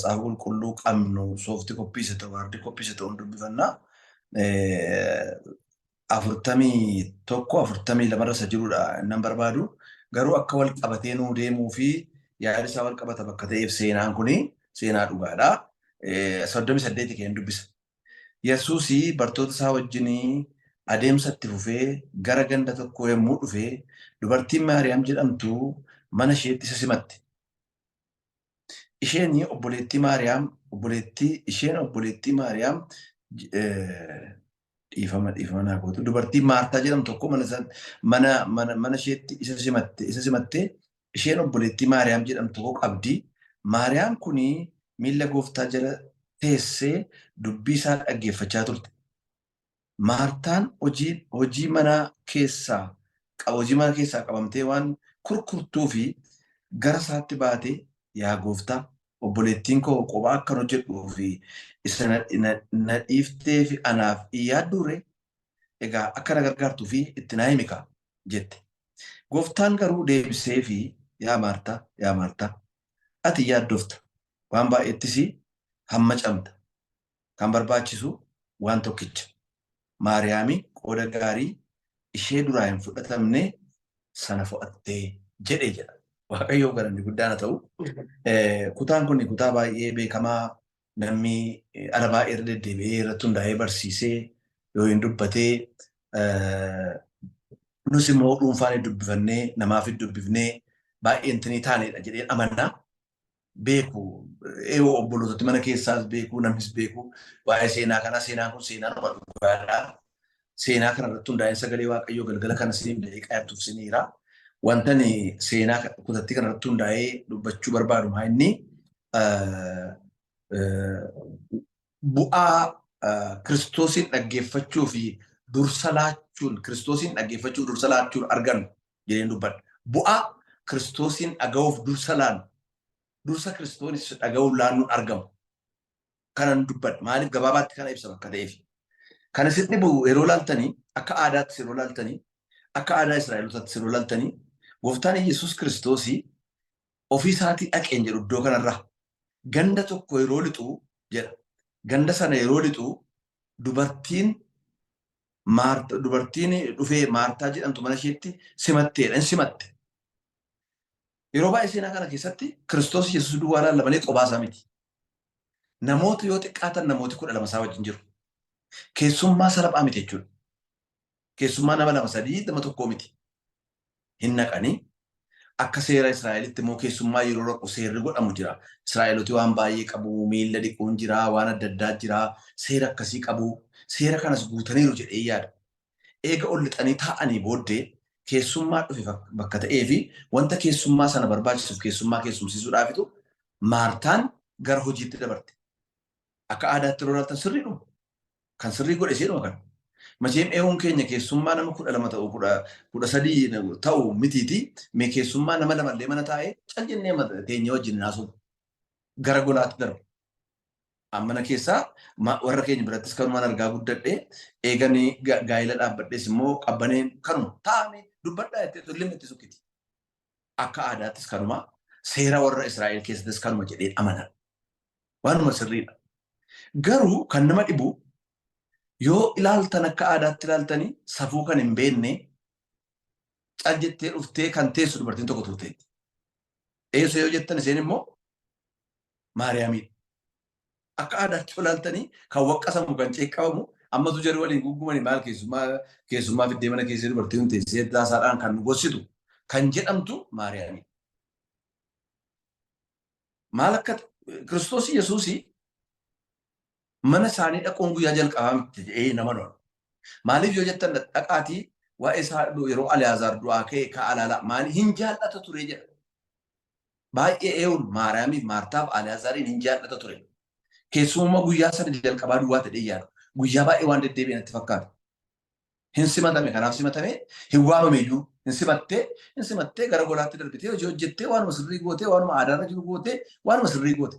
Matsaafa Qulqulluu qabnu soofti koppii isa ta'u haardi koppii isa ta'u dubbifanna. 41 42 irra isa jirudha nan barbaadu. Garuu akka wal qabatee nuu deemuu fi yaada isaa wal qabata bakka ta'eef seenaan kuni seenaa dhugaadha. 38 keen dubbisa. Yesuus bartoota isaa wajjin adeemsa itti fufee gara ganda tokkoo yommuu dhufe, dubartiin Maariyaam jedhamtu mana isheetti isa simatte. Isheen obboleettii Maariyaam, obboleettii isheen obboleettii Maariyaam dhiifama dhiifama naa gootu. Dubartiin Maartaa jedhamtu tokko mana mana mana mana isheetti isa simatte. Isheen obboleettii Maariyaam jedhamtu tokko qabdi. Maariyaam kuni miilla Gooftaa jala teessee dubbii isaa dhaggeeffachaa turte. Maartaan hojii mana keessaa qabamtee waan kurkurtuu fi gara isaatti baate, "Yaa Gooftaa, obboleettiin koo kophaa akkan hojjedhuu fi isa na dhiiftee fi anaaf hin yaadduure? Egaa akka na gargaartuu fi itti naa himi kaa," jette. Gooftaan garuu deebisee fi, "Yaa Maartaa, yaa Maartaa, ati yaaddofta, waan baay'eettis hammacamta. Kan barbaachisu waan tokkicha. Maariyaami qooda gaarii ishee duraa hin fudhatamne sana fo'attee," jedhe jedha. Waaqayyoof galanni guddaan haa ta'u. Kutaan kun kutaa baay'ee beekamaa, namni ala baay'ee irra deddeebi'ee irratti hundaa'ee barsiisee yoo hin dubbatee, nus immoo dhuunfaan dubbifannee namaaf dubbifnee baay'ee intinii taanedha jedheen amanna. Beeku eewoo obbolootatti mana keessaas beeku, namnis beeku waa'ee seenaa kanaa. Seenaan kun seenaa nama dhugaadha. Seenaa kana irratti hundaa'een sagalee Waaqayyoo galgala kana isiniif daqiiqaa yartuuf isiniira. Wanta seenaa kutattii kana irratti hundaa'ee dubbachuu barbaadu maa inni bu'aa Kiristoosiin dhaggeeffachuu fi dursa laachuun, Kiristoosiin dhaggeeffachuu dursa laachuun argannu jedheen dubbadha. Bu'aa Kiristoosiin dhaga'uuf dursa laannu, dursa Kiristoonis dhaga'uuf laannuun argamu. Kanan dubbadha. Maaliif gabaabaatti kana ibsa bakka ta'eef. Kan isin dhibu yeroo laaltanii, akka aadaatti yeroo laaltanii, akka aadaa Israa'elotaatti yeroo laaltanii, Gooftaan Yesuus Kiristoosii ofii isaatii dhaqeen jedhu iddoo kanarraa. Ganda tokko yeroo lixu jedha. Ganda sana yeroo lixu dubartiin dhufee Maartaa jedhamtu mana isheetti simatteedha. In simatte. Yeroo baay'ee seenaa kana keessatti Kiristoos Yesuus duwwaa laalla malee qophaa isaa miti. Namoota yoo xiqqaatan namooti 12 isaa wajjin jiru. Keessummaa salphaa miti jechuudha. Keessummaa nama lama, sadii, nama tokkoo miti. Hin naqanii. Akka seera Israa'elitti immoo keessummaa yeroo dhaqu seerri godhamu jira. Israa'eloti waan baay'ee qabu, miilla dhiquun jira, waan adda addaa jira, seera akkasii qabu. Seera kanas guutaniiru jedhee yaada. Eega ol lixanii taa'anii booddee keessummaa dhufe bakka ta'ee fi wanta keessummaa sana barbaachisuuf keessummaa keessumsiisuudhaafitu Maartaan gara hojiitti dabarte. Akka aadaatti yeroo ilaaltan sirriidhuma. Kan sirrii godhe isheedhuma kana. Macheem eewuun keenya keessummaa nama 12 ta'u, 13 ta'u mitiiti. Mee keessummaa nama lamallee mana taa'ee cal jennee teenyee wajjin haasofnu. Gara golaatti darba. Mana keessaa warra keenya birattis kanumaan argaa guddadhe. Eeganii gaa'ela dhaabbadhees immoo qabbaneen kanuma taa'ame dubbadhaa jettee tulli itti sukkiti. Akka aadaattis kanuma, seera warra Israa'el keessattis kanuma jedhee amana. Waanuma sirriidha. Garuu kan nama dhibu yoo ilaaltan, akka aadaatti ilaaltanii, safuu kan hin beekne, cal jettee dhuftee kan teessu dubartiin tokko turteetti. Eessa yoo jettan, isheen immoo Maariyaamiidha. Akka aadaatti yoo ilaaltanii kan waqqasamu, kan ceeqqabamu, ammatu jarri waliin guggumanii maal keessummaa fiddee mana keessee dubartiin kun teessee taasaadhaan kan nu gorsitu kan jedhamtu Maariyaamiidha. Maal akka Kiristoos Yesuus mana isaanii dhaquun guyyaa jalqabaa miti jedhee nama lola. Maaliif yoo jettan, dhaqaatii waa'ee isaa yeroo Aliyaazar du'aa ka'e ka'a alaala maali hin jaallata ture jedha. Baay'ee eewun Maariyaamiif, Maartaaf, Aliyaazariin hin jaallata ture. Keessummaa guyyaa sana jalqabaa duwwaa ta'ee yaadu. Guyyaa baay'ee waan deddeebi'e natti fakkaata. Hin simatame, kanaaf simatame hin waamame iyyuu hin simattee, hin simattee gara golaatti darbitee hojii hojjettee, waanuma sirrii gootee, waanuma aadaarra jiru gootee, waanuma sirrii goote.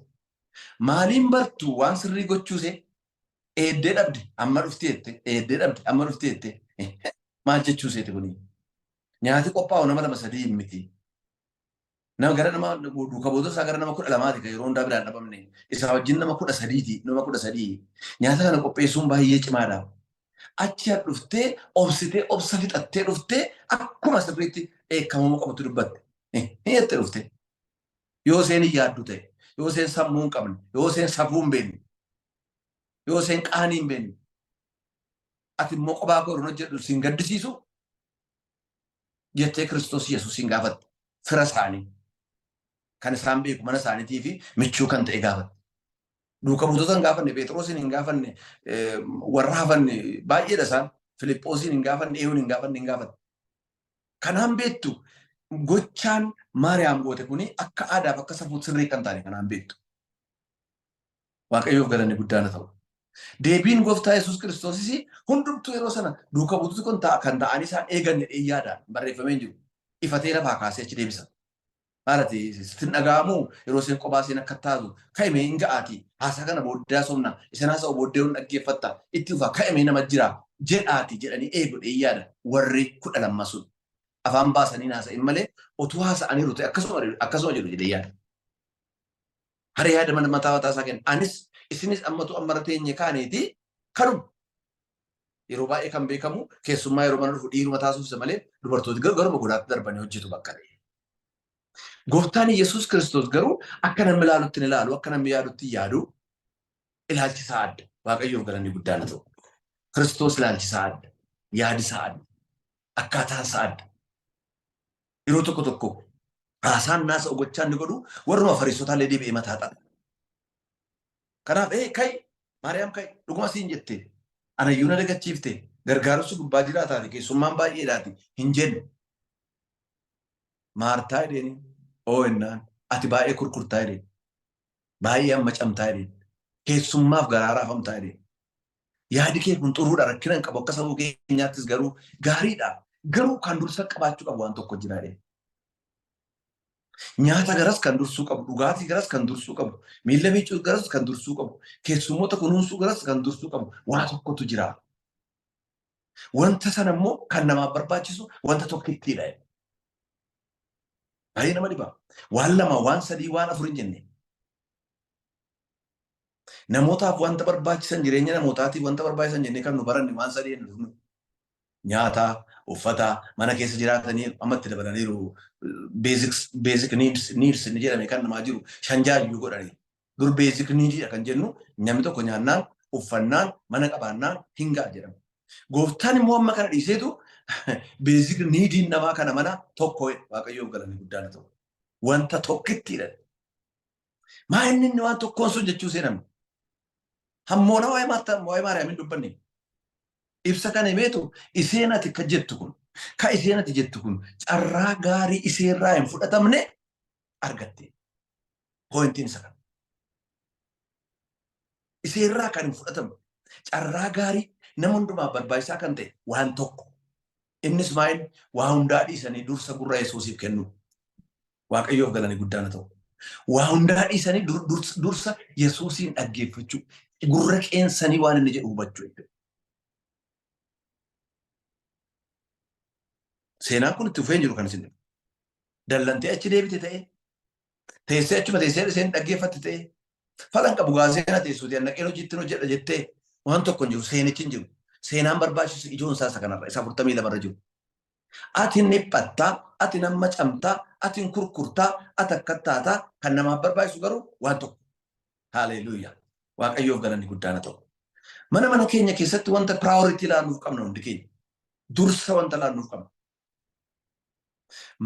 Maaliin bartu waan sirrii gochuuse? Eeddee dhabde amma dhuftee jette, eeddee dhabde amma dhuftee jette, maal jechuu seeti kuni? Nyaati qophaa'u nama lama sadii miti. Nama gara nama duuka buutota isaa gara nama 12ti kan yeroo hundaa biraan dhabamne. Isaa wajjin nama 13ti. Nama 13. Nyaata kana qopheessuun baay'ee cimaadha. Achi as dhuftee obsitee obsa fixattee dhuftee akkuma sirriitti dheekkamamuu qabutti dubbatte. Ni jettee dhufte. Yoo isheen hin yaaddu ta'e, yoo isheen sammuu hin qabne, yoo isheen safuu hin beekne, yoo isheen qaanii hin beekne, ati immoo qophaa koo yeroo hojjedhu siin gaddisiisu jettee Kiristoos Yesuusiin gaafatte. Fira isaanii kan isaan beeku mana isaaniitii fi michuu kan ta'e gaafatte. Duuka buutota hin gaafanne, Phexrosiin hin gaafanne, warra hafan baay'eedha isaan. Filiphosiin hin gaafanne, eenyuun hin gaafanne hin gaafatte. Kanaan beektu gochaan Maariyaam goote kuni akka aadaaf akka safuutti sirrii kan taane kanaan beektu. Waaqayyoof galanni guddaan haa ta'u. Deebiin gooftaa Yesuus Kiristoosis hundumtuu yeroo sana duuka buutoti kun kan ta'anii isaan eegan jedhee yaada barreeffamee hin jiru. Ifatee lafaa kaasee achi deebisa. Maalati sittin dhaga'amu yeroo isheen qophaa isheen akka taatu ka'ime hin ga'aati haasaa kana booddee haasofna isin haasa'u booddee hin dhaggeeffatta itti ufaa ka'ime nama jira jedhaati jedhanii eegu jedhee yaada warri 12 sun. Afaan baasanii haasa'in malee utuu haasa'aniiru ta'e akkasuma jedhu jedhee yaada. Haree yaada mana mataa mataa isaa kenna. Anis isinis ammatu ammarra teenye kaaneeti kanuma. Yeroo baay'ee kan beekamu keessummaa yeroo mana dhufu dhiiruma taasisuufisa malee dubartooti garuu garuma godaatti darbanii hojjetu bakka ta'e. Gooftaan Yesuus Kiristoos garuu akka namni ilaalutti hin ilaalu, akka namni yaadutti hin yaadu, ilaalchi isaa adda. Waaqayyoof galanni guddaan haa ta'u. Kiristoos ilaalchi isaa adda, yaadi isaa adda, akkaataan isaa adda. Yeroo tokko tokko haasaan naasa gochaa inni godhu warruma fariisotaa illee deebi'ee mataa xaxa. Kanaaf ee ka'i Maariyaam ka'i dhuguma siin jette anayyuu na dagachiifte gargaarumsi gubbaa jiraataati keessummaan baay'eedhaati hin jenne. Maartaa jedheeni oo ennaan ati baay'ee kurkurtaa jedheen baay'ee amma camtaa jedheen keessummaaf garaa raafamtaa jedheen. Yaadi kee kun xuruudha rakkina hin qabu akka sabuu keenyaattis garuu gaariidha. Garuu kan dursa qabaachuu qabu waan tokko jira jedheen. Nyaata garas kan dursuu qabu, dhugaatii garas kan dursuu qabu, miilla miicuu garas kan dursuu qabu, keessummoota kunuunsuu garas kan dursuu qabu waa tokkotu jira. Wanta sana immoo kan namaaf barbaachisu wanta tokkittiidha. Baay'ee nama dhiba. Waan lama, waan sadii, waan afur hin jenne. Namootaaf wanta barbaachisan jireenya namootaatiif wanta barbaachisan jennee kan nu baranne waan sadii hin dhufnu. Nyaata, uffata, mana keessa jiraatanii amma itti dabalaniiru basic needs inni jedhame kan namaa jiru shan jaayyuu godhanii. Dur basic needidha kan jennu namni tokko nyaannaan, uffannaan, mana qabaannaan hin ga'a jedhama. Gooftaan immoo amma kana dhiiseetu basic neediin namaa kana mana tokko Waaqayyoof galanni guddaan ta'u. Wanta tokkittiidha. Maa inni inni waan tokkoon sun jechuu seename. Hammoona waa'ee Maartaa waa'ee Maariyaam hin dubbanne. Ibsa kana himeetu iseen ati ka jettu kun ka iseen ati jettu kun carraa gaarii iseerraa hin fudhatamne argatte. Poointiin isa kana. Iseerraa kan hin fudhatamne carraa gaarii nama hundumaaf barbaachisaa kan ta'e waan tokko. Innis maal waa hundaa dhiisanii dursa gurra Yesuusiif kennu. Waaqayyoof galani guddaan haa ta'u. Waa hundaa dhiisanii dursa Yesuusiin dhaggeeffachuu, gurra qeensanii waan inni jedhu hubachuu jechuudha. Seenaan kun itti fufee hin jiru kan isin dhibu. Dallantee achi deebite ta'ee, teessee achuma teessee isheen dhaggeeffatte ta'ee, falan qabu gaa seenaa teessuuti annaqeen hojiitti hojjedha jettee waan tokko hin jiru seenichi hin jiru. Seenaan barbaachisu ijoon isaa isa kanarra isa 42 irra jiru. Ati hin dhiphattaa, ati nama camtaa, ati hin kurkurtaa, ati akka taataa kan namaaf barbaachisu garuu waan tokko. Haaleluuyaa. Waaqayyoof galanni guddaan haa ta'u. Mana mana keenya keessatti wanta priority laannuuf qabna hundi keenya. Dursa wanta laannuuf qabna.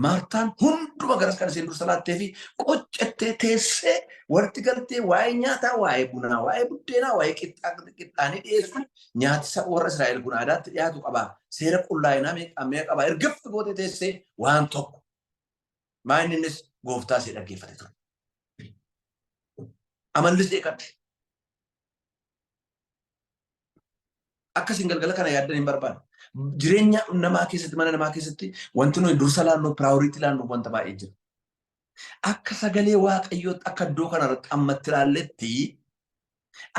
Maartaan hunduma garas kan isheen dursa laattee fi qoccattee teessee walitti galtee waa'ee nyaataa, waa'ee bunaa, waa'ee buddeenaa, waa'ee qixxaanii dhiyeessu nyaati saba warra Israa'el kun aadaatti dhiyaatu qaba. Seera qullaa'inaa meeqa meeqa qaba. Ergafti gootee teessee waan tokko. Maa inni innis gooftaa ishee dhaggeeffate ture. Amalli ishee qabdi. Akka isin galgala kana yaaddan hin barbaanne. Jireenya namaa keessatti, mana namaa keessatti wanti nuyi dursa laannu, piraayoriitii laannu wanta baay'ee jira. Akka sagalee Waaqayyootti akka iddoo kanarratti ammatti ilaalletti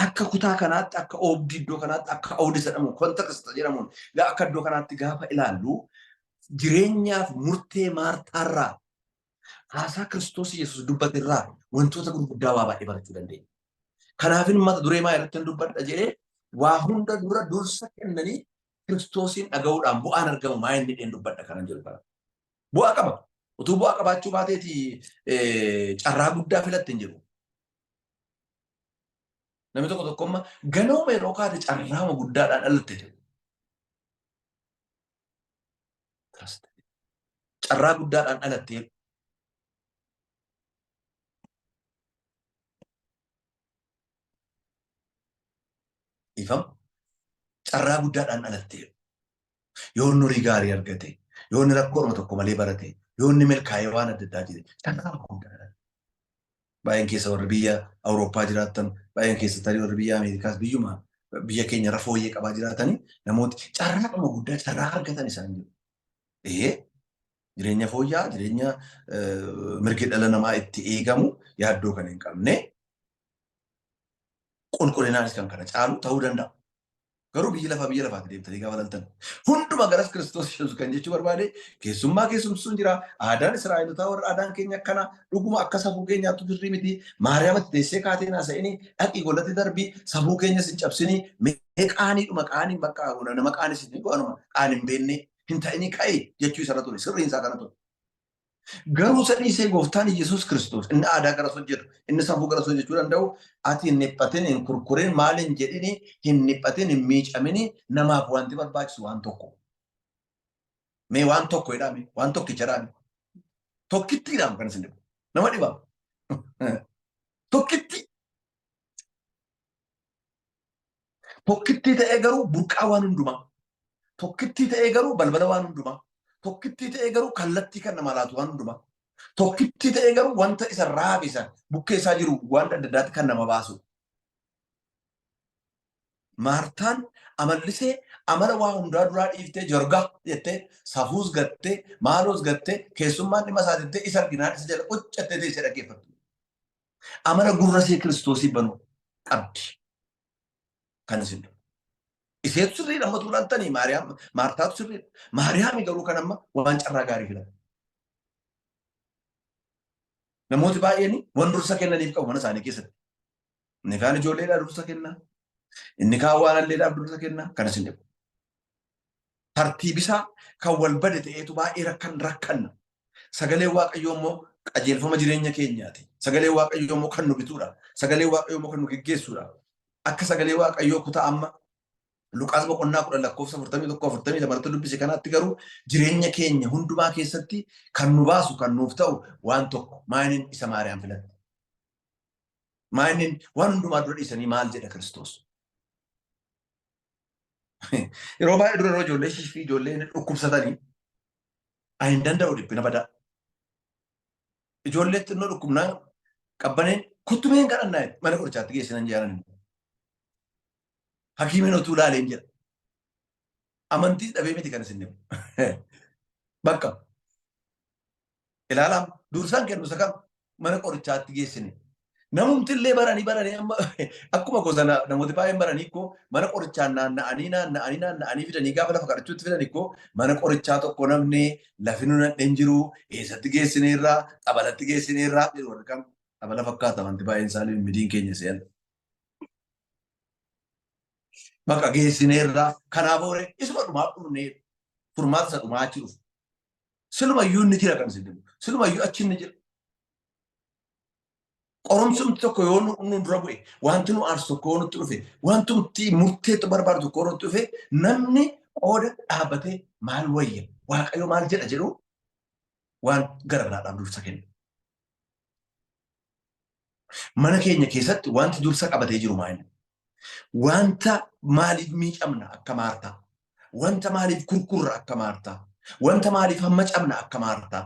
akka kutaa kanaatti akka oobdii iddoo kanaatti akka oobdii jedhamu kontekst jedhamuun akka iddoo kanaatti gaafa ilaallu jireenyaaf murtee Maartaarraa Haasaa Kiristoos Yesuus dubbate irraa wantoota gurguddaa waa baay'ee barachuu dandeenya. Kanaafin mata duree maa irratti dubbadha jedhee waa hunda dura dursa kennanii Kiristoosiin dhaga'uudhaan bu'aan argamu maa inni dheen dubbadha kanan jedhu kana. Bu'aa qaba. Utuu bu'aa qabaachuu baateeti carraa guddaa filatte hin jiru. Namni tokko tokko amma ganooma yeroo kaate carraama guddaadhaan dhalatte jedhu. Carraa guddaadhaan dhalatte. Ifam carraa guddaadhaan dhalatte. Yoo inni horii gaarii argate, yoo inni rakkoo orma tokko malee barate, yoo inni milkaa'ee waan adda addaa jire, carraa guddaadhaan. Baay'een keessa warri biyya Awurooppaa jiraattan, baay'een keessa tarii warri biyya Ameerikaas biyyuma biyya keenya irra fooyyee qabaa jiraatanii namooti carraa dhuma guddaa carraa argatan isaan jiru. Ee jireenya fooyya'aa, jireenya mirgi dhala namaa itti eegamu yaaddoo kan hin qabne qulqullinaanis kan kana caalu ta'uu danda'a. Garuu biyyi lafaa biyya lafaatti deemtanii gaafa laltan. Hunduma garas Kiristoos Yesuus kan jechuu barbaade keessummaa keessumsuun jira. Aadaan Israa'elotaa warra aadaan keenya akkana dhuguma akka safuu keenyaatti sirrii miti. Maariyaamatti teessee kaatee naasa'ini dhaqii golatti darbii safuu keenyas hin cabsini mee qaaniidhuma qaaniin bakka nama qaanis hin go'anuma qaan hin beekne hin ta'ini ka'e jechuu isarra ture sirriin isaa kana ture. Garuu isa dhiisee gooftaan Yesuus Kiristoos inni aadaa garas hojjetu, inni safuu garas hojjechuu danda'u, ati hin dhiphatin, hin kurkurin, maal hin jedhini, hin dhiphatin, hin miicamini, namaaf wanti barbaachisu waan tokko. Mee waan tokko jedhaame, waan tokkicha jedhaame. Tokkittiidhaan kan isin dhibu. Nama dhiba. Tokkitti. Tokkittii ta'ee garuu burqaa waan hundumaa. Tokkittii ta'ee garuu balbala waan hundumaa. Tokkittii ta'ee garuu kallattii kan namaa laatu waan hundumaa. Tokkittii ta'ee garuu wanta isa raabe san bukkee isaa jiru waan adda addaatti kan nama baasu. Maartaan amallisee amala waa hundaa duraa dhiiftee jorgaa jettee safuus gattee maaloos gattee keessummaan dhimma isaa jettee isa arginaan isa jala quccattee teessee dhaggeeffattu. Amala gurra ishee Kiristoosii banuu qabdi. Kan isin Iseetu sirriidha amma tuulantanii Maariyaam Maartaatu sirriidha. Maariyaami garuu kan amma waan carraa gaarii filate. Namooti baay'een waan dursa kennaniif qabu mana isaanii keessatti. Inni kaan ijoolleedhaaf dursa kenna. Inni kaan waan alleedhaaf dursa kenna. Kan isin dhibu. Tartiibisaa kan wal bade ta'eetu baay'ee rakkan rakkanna. Sagaleen Waaqayyoo immoo qajeelfama jireenya keenyaati. Sagaleen Waaqayyoo immoo kan nu bituudha. Sagaleen Waaqayyoo immoo kan nu geggeessuudha. Akka sagalee Waaqayyoo kutaa amma Luqaas boqonnaa 10 lakkoofsa 41 42 irratti dubbise kanaatti garuu jireenya keenya hundumaa keessatti kan nu baasu kan nuuf ta'u waan tokko maayiniin isa Maariyaam filatte. Maayiniin waan hundumaa dura dhiisanii maal jedha Kiristoos? Yeroo baay'ee dura yeroo ijoollee shishii ijoollee dhukkubsatanii ani hin danda'u dhiphina badaa. Ijoollee xinnoo dhukkubnaan qabbaneen kuttumeen kadhannaa mana qorichaatti geessinan jedhan. Hakiimiin otuu ilaaleen jedha. Amantii dhabee miti kan isin dhibu. Bakka ilaalaa dursaan kennu isa kam mana qorichaatti geessine. Namumti illee baranii baranii amma akkuma gosa namooti baay'een baranii koo mana qorichaan naanna'anii naanna'anii naanna'anii fidanii gaafa lafa kadhachuutti fidanii koo mana qorichaa tokko namni lafi nu nadheen jiru eessatti geessineerraa xabalatti geessineerraa jedhu warri kam xabala fakkaata wanti baay'een isaanii midiin keenya se'an. Bakka geessineerraa kanaaf oole isuma dhumaa dhumnee furmaata isa dhumaa achi dhufu. Silumayyuu inni jira kan isin dhibu. Silumayyuu achi inni jira. Qorumsumti tokko yoo nu dura bu'e, wanti nu aarsu tokko yoo nutti dhufe, wantumti murteetti barbaadu tokko yoo nutti dhufe, namni qooda dhaabbatee maal wayya, Waaqayyo maal jedha jedhu waan gara biraadhaaf dursa kenna. Mana keenya keessatti wanti dursa qabatee jiru maali? Wanta maaliif miicamna akka Maartaa? Wanta maaliif kurkurra akka Maartaa? Wanta maaliif hamma cabna akka Maartaa?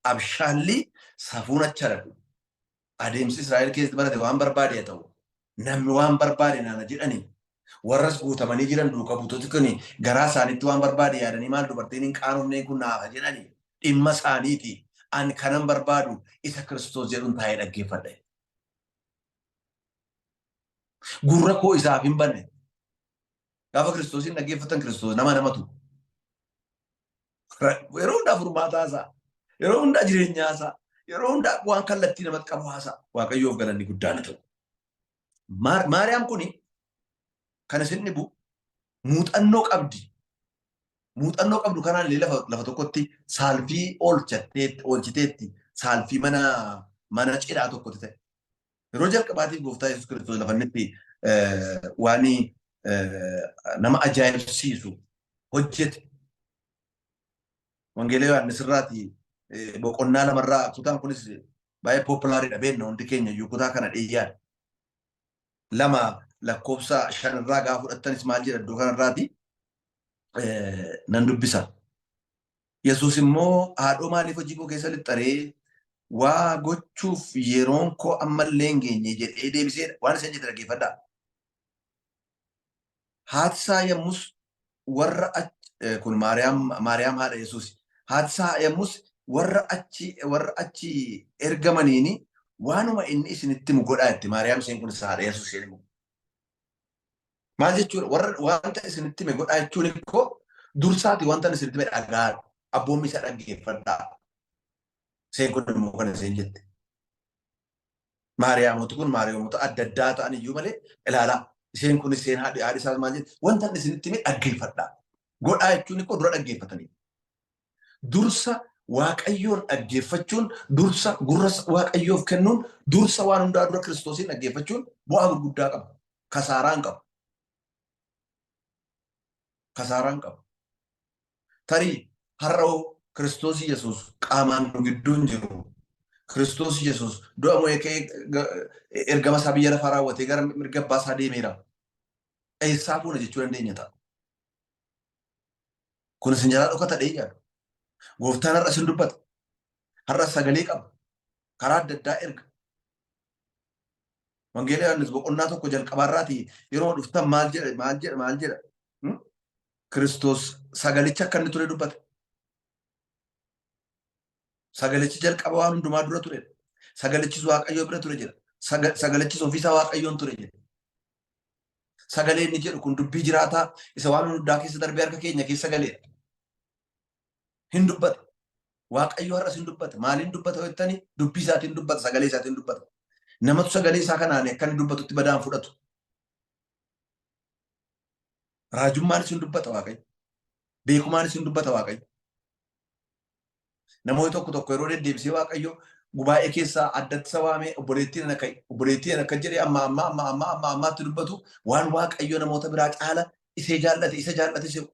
Abshaalli safuun acha dhaqu. Adeemsi Israa'el keessatti barate waan barbaade haa ta'u. Namni waan barbaade naana jedhanii warras guutamanii jiran duuka buutoti kun garaa isaaniitti waan barbaade yaadanii maal dubartiin hin qaanofneen kun naafa jedhanii dhimma isaaniiti. Ani kanan barbaadu isa Kiristoos jedhuun taa'ee dhaggeeffadha. Gurra koo isaaf hin banne. Gaafa Kiristoosiin dhaggeeffatan Kiristoos nama namatu. Yeroo hundaa furmaataa isaa. Yeroo hundaa jireenya haasa'a. Yeroo hundaa waan kallattii namatti qabu haasa'a. Waaqayyoof galanni guddaan haa ta'u. Maariyaam kuni kan isin dhibu muuxannoo qabdi. Muuxannoo qabdu kanaan illee lafa tokkotti saalfii oolchiteetti saalfii mana cidhaa tokkotti ta'e. Yeroo jalqabaatiif gooftaa Yesuus Kiristoos lafa inni itti waan nama ajaa'ibsiisu hojjete. Wangeela Yohaannis irraati boqonnaa lamarraa kutaan kunis baay'ee poopulaariidha beekna hundi keenya iyyuu kutaa kana dhiyyaan. 2 lakkoofsa 5 irraa gaafa fudhattanis maal jedha iddoo kanarraati nan dubbisa. Yesuus immoo haadhoo maaliif hojii koo keessa lixxaree waa gochuuf yeroon koo ammallee hin geenye jedhee deebiseedha. Waan isheen jette dhaggeeffadhaa. Haati isaa yommus warra kun Maariyaam haadha Yesuus. Haati isaa yommus warra achi ergamaniini waanuma inni isinitti himu godhaa jette. Maariyaam isheen kun haadha Yesuus isheen himu. Maal jechuudha? Warra wanta isinitti hime godhaa jechuun koo dursaati wanta isinitti hime dhagaa abboommi isaa dhaggeeffadhaa. Isheen kun immoo kana isheen jette. Maariyaamoti kun Maariyaamota adda addaa ta'an iyyuu malee ilaalaa. Isheen kun isheen haadhi isaas maal jette? Wanta inni isinitti hime dhaggeeffadhaa. Godhaa jechuun koo dura dhaggeeffatanii. Dursa Waaqayyoon dhaggeeffachuun, dursa gurra Waaqayyoof kennuun, dursa waan hundaa dura Kiristoosiin dhaggeeffachuun bu'aa gurguddaa qaba. Kasaaraa hin qabu. Kasaaraa hin qabu. Tarii har'oo Kiristoos Yesuus qaamaan nu gidduu hin jiru. Kiristoos Yesuus du'a mo'ee ka'ee ergama isaa biyya lafaa raawwatee gara mirga abbaa isaa deemeera. Eessaa fuuna jechuu dandeenya ta'a. Kun isin jalaa dhokata dhee yaadu. Gooftaan har'a isin dubbata. Har'a sagalee qaba. Karaa adda addaa erga. Wangeela Yohaannis boqonnaa 1 jalqabaarraati yeroo dhuftan maal jedha maal jedha maal jedha. Kiristoos sagalicha akka inni ture dubbata. Sagalichi jalqaba waan hundumaa dura ture. Sagalichis Waaqayyoo bira ture jedha. Sagalichis ofiisaa Waaqayyoon ture jedha. Sagalee inni jedhu kun dubbii jiraataa isa waan hundaa keessa darbee harka keenya keessa galeedha. Hin dubbata. Waaqayyo har'as hin dubbata. Maaliin dubbata jettanii dubbii isaatiin dubbata, sagalee isaatiin dubbata. Namatu sagalee isaa kanaan akka inni dubbatutti badaan fudhatu. Raajummaanis hin dubbata Waaqayyo. Beekumaanis hin dubbata Waaqayyo. Namoonni tokko tokko yeroo deddeebisee Waaqayyo gubaa'ee keessaa addatti isa waamee obboleettiin ana ka'i obboleettiin ana akka jedhee amma amma amma amma amma ammaatti dubbatu waan Waaqayyo namoota biraa caala isee jaallate isa jaallate se'u.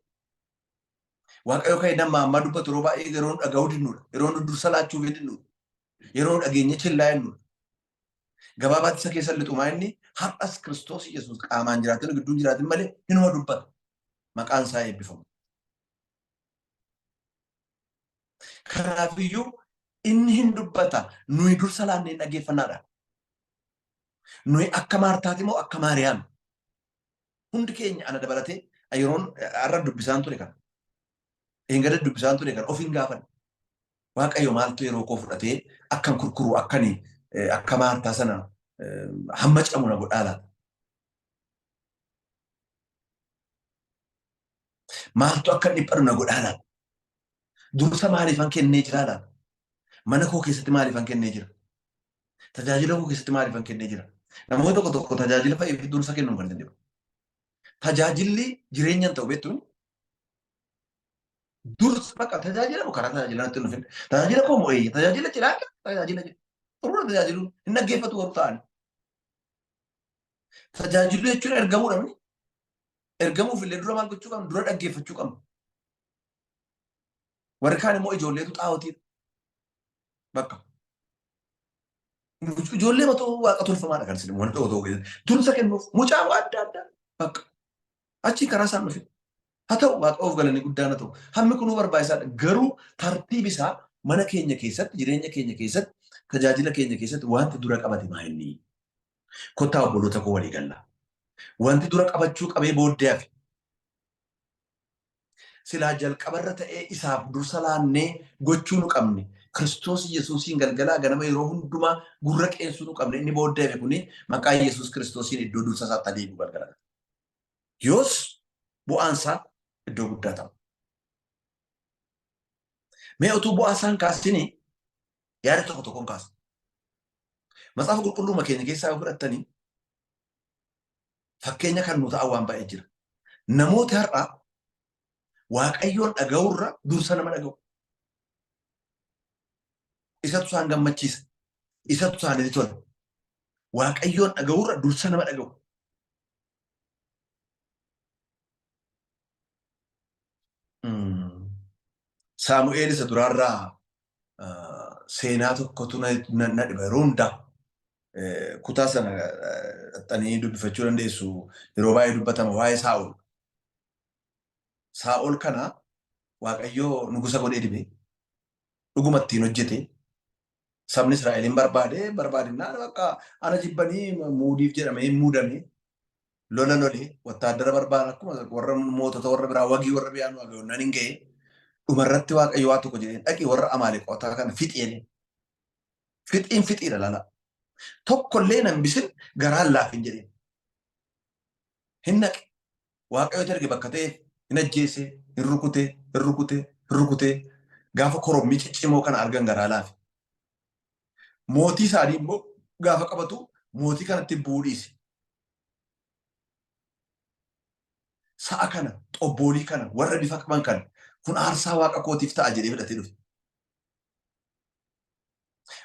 Waaqayyo kan inni amma ammaa dubbatu yeroo baay'ee yeroo nu dhaga'uu dinnuudha. Yeroo nu dursa laachuuf dinnuudha. Yeroo nu dhageenye chillaa jennuudha. Gabaabaatti isa keessa lixumaa inni har'as Kiristoos Yesuus qaamaan jiraatin gidduun jiraatin malee hinuma dubbata. Maqaan isaa eebbifamu. Kanaafiyyuu inni hin dubbata nuyi dursa laannee hin dhaggeeffannaadha. Nuyi akka Maartaati moo akka Maariyaam? Hundi keenya ana dabalatee yeroon har'a dubbisaan ture kana. Eengada dubbisaan ture kana of hin gaafanne. Waaqayyo maaltu yeroo koo fudhatee akkan kurkuru akkani akka Maartaa sana hamma camu na godhaa laata? Maaltu akka dhiphadhu na godhaa laata? Dursa maaliifan kennee jiraa laata? Mana koo keessatti maaliifan kennee jira? Tajaajila koo keessatti maaliifan kennee jira? Namoonni tokko tokko tajaajila fa'iif dursa kennuun kan danda'u. Tajaajilli jireenya hin ta'u beektuun dursa bakka tajaajila moo karaa tajaajilaa natti hin dhufin. Tajaajila koo moo eeyya tajaajila cidhaa tajaajila jedhu. Xurura tajaajiluun hin dhaggeeffatu warra ta'an. Tajaajiluu jechuun ergamuudha miti. Ergamuuf illee dura maal gochuu qabna? Dura dhaggeeffachuu qabna. Warri kaan immoo ijoolleetu xaa'ootiidha. Bakka. Ijoollee matoo waaqa tolfamaadha kan isin wanta otoo keessatti. Dursa kennuuf mucaa waa adda addaa bakka. Achii karaa isaan dhufe. Haa ta'u waaqa of galanii guddaan haa ta'u. Hammi kunuu barbaachisaadha. Garuu tartiibi isaa mana keenya keessatti, jireenya keenya keessatti, tajaajila keenya keessatti wanti dura qabate maa inni? Kottaa obboloota koo walii galla. Wanti dura qabachuu qabee booddee hafe. Silaa jalqabarra ta'ee isaaf dursa laannee gochuu nu qabne. Kiristoos Yesuusiin galgalaa ganama yeroo hundumaa gurra qeensuu nu qabne. Inni booddee hafe kuni maqaa Yesuus Kiristoosiin iddoo dursa isaatti adeemu galgala. Yoos bu'aan isaa iddoo guddaa ta'a. Mee utuu bu'aa isaan kaasinii yaada tokko tokkoon kaasa. Macaafa qulqulluuma keenya keessaa yoo fudhattanii fakkeenya kan nu ta'an waan baay'ee jira. Namooti har'a Waaqayyoon dhaga'uurra dursa nama dhaga'u. Isatu isaan gammachiisa. Isatu isaanitti tola. Waaqayyoon dhaga'uurra dursa nama dhaga'u. Saamu'eel isa duraarraa seenaa tokkotu na dhiba yeroo hundaa. Kutaa sana dhaxxanii dubbifachuu dandeessu yeroo baay'ee dubbatama waa'ee Saa'ol. Saa'ol kana Waaqayyoo nugusa godhee dibe dhuguma ittiin hojjete sabni Israa'el hin barbaade barbaadinnaan bakka ana jibbanii muudiif jedhamee hin muudame lola lole wattaaddara barbaada akkuma warra mootota warra biraa wagii warra biraa nu agayoonnaan hin ga'e dhumarratti Waaqayyo waa tokko jedheen dhaqi warra Amaaleqootaa kana fixi jedheen. Fixiin fixiidha lala. Tokkollee nan bisin garaan laafin jedheen. Hin naqe. Waaqayyooti erge bakka ta'eef hin ajjeese, hin rukute, hin rukute, hin rukute. Gaafa korommii ciccimoo kana argan garaa laafe. Mootii isaanii immoo gaafa qabatu mootii kanatti bu'uu dhiise. Sa'a kana, xobboolii kana, warra bifa qaban kana kun aarsaa waaqa kootiif ta'a jedhee fudhatee dhufe.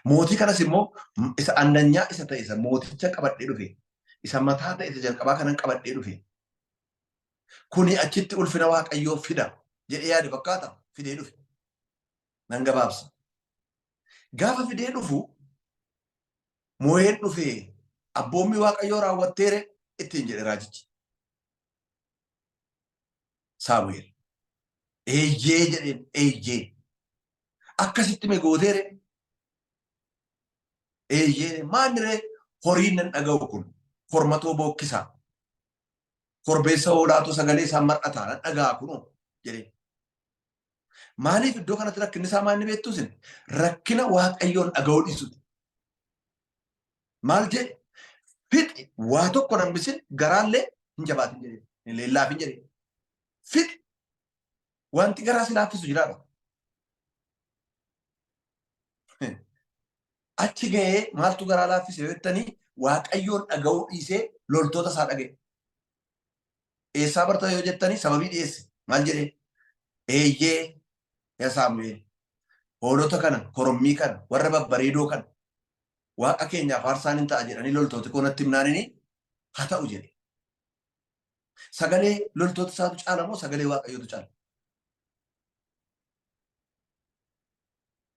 Mootii kanas immoo isa annanyaa isa ta'e isa mooticha qabadhee dhufe isa mataa ta'e isa jalqabaa kanan qabadhee dhufe kuni achitti ulfina waaqayyoo fida jedhee yaade fakkaata fidee dhufe. Nan gabaabsa. Gaafa fidee dhufu moo'een dhufe abboommii waaqayyoo raawwatteere ittiin jedhe raajichi. Saamu'eel. Eeyyee jedheen eeyyee. Akkasitti mee gooteere? Eeyyee maaliree horiin nan dhaga'u kun kormatoo bookkisaa. Korbeessa hoolaatu sagalee isaa mar'ataa nan dhaga'a kunoo jedheen. Maaliif iddoo kanatti rakkinni isaa maal inni beektuu isin? Rakkina Waaqayyoon dhaga'uu dhiisuuti. Maal jedhe? Fixi waa tokko hin hambisin garaallee hin jabaatin jedheen. Hin leellaafin jedheen. Fixi wanti garaa si laaffisu jiraadha. Achi ga'ee maaltu garaa laaffise yoo jettanii Waaqayyoon dhaga'uu dhiisee loltoota isaa dhaga'e. Eessaa barta yoo jettanii sababii dhiyeesse. Maal jedhee? Eeyyee yaa Saamu'eel hoolota kana korommii kana warra babbareedoo kana waaqa keenyaaf aarsaan hin ta'a jedhanii loltooti koo natti himnaanini haa ta'u jedhe. Sagalee loltoota isaatu caala moo sagalee Waaqayyootu caala?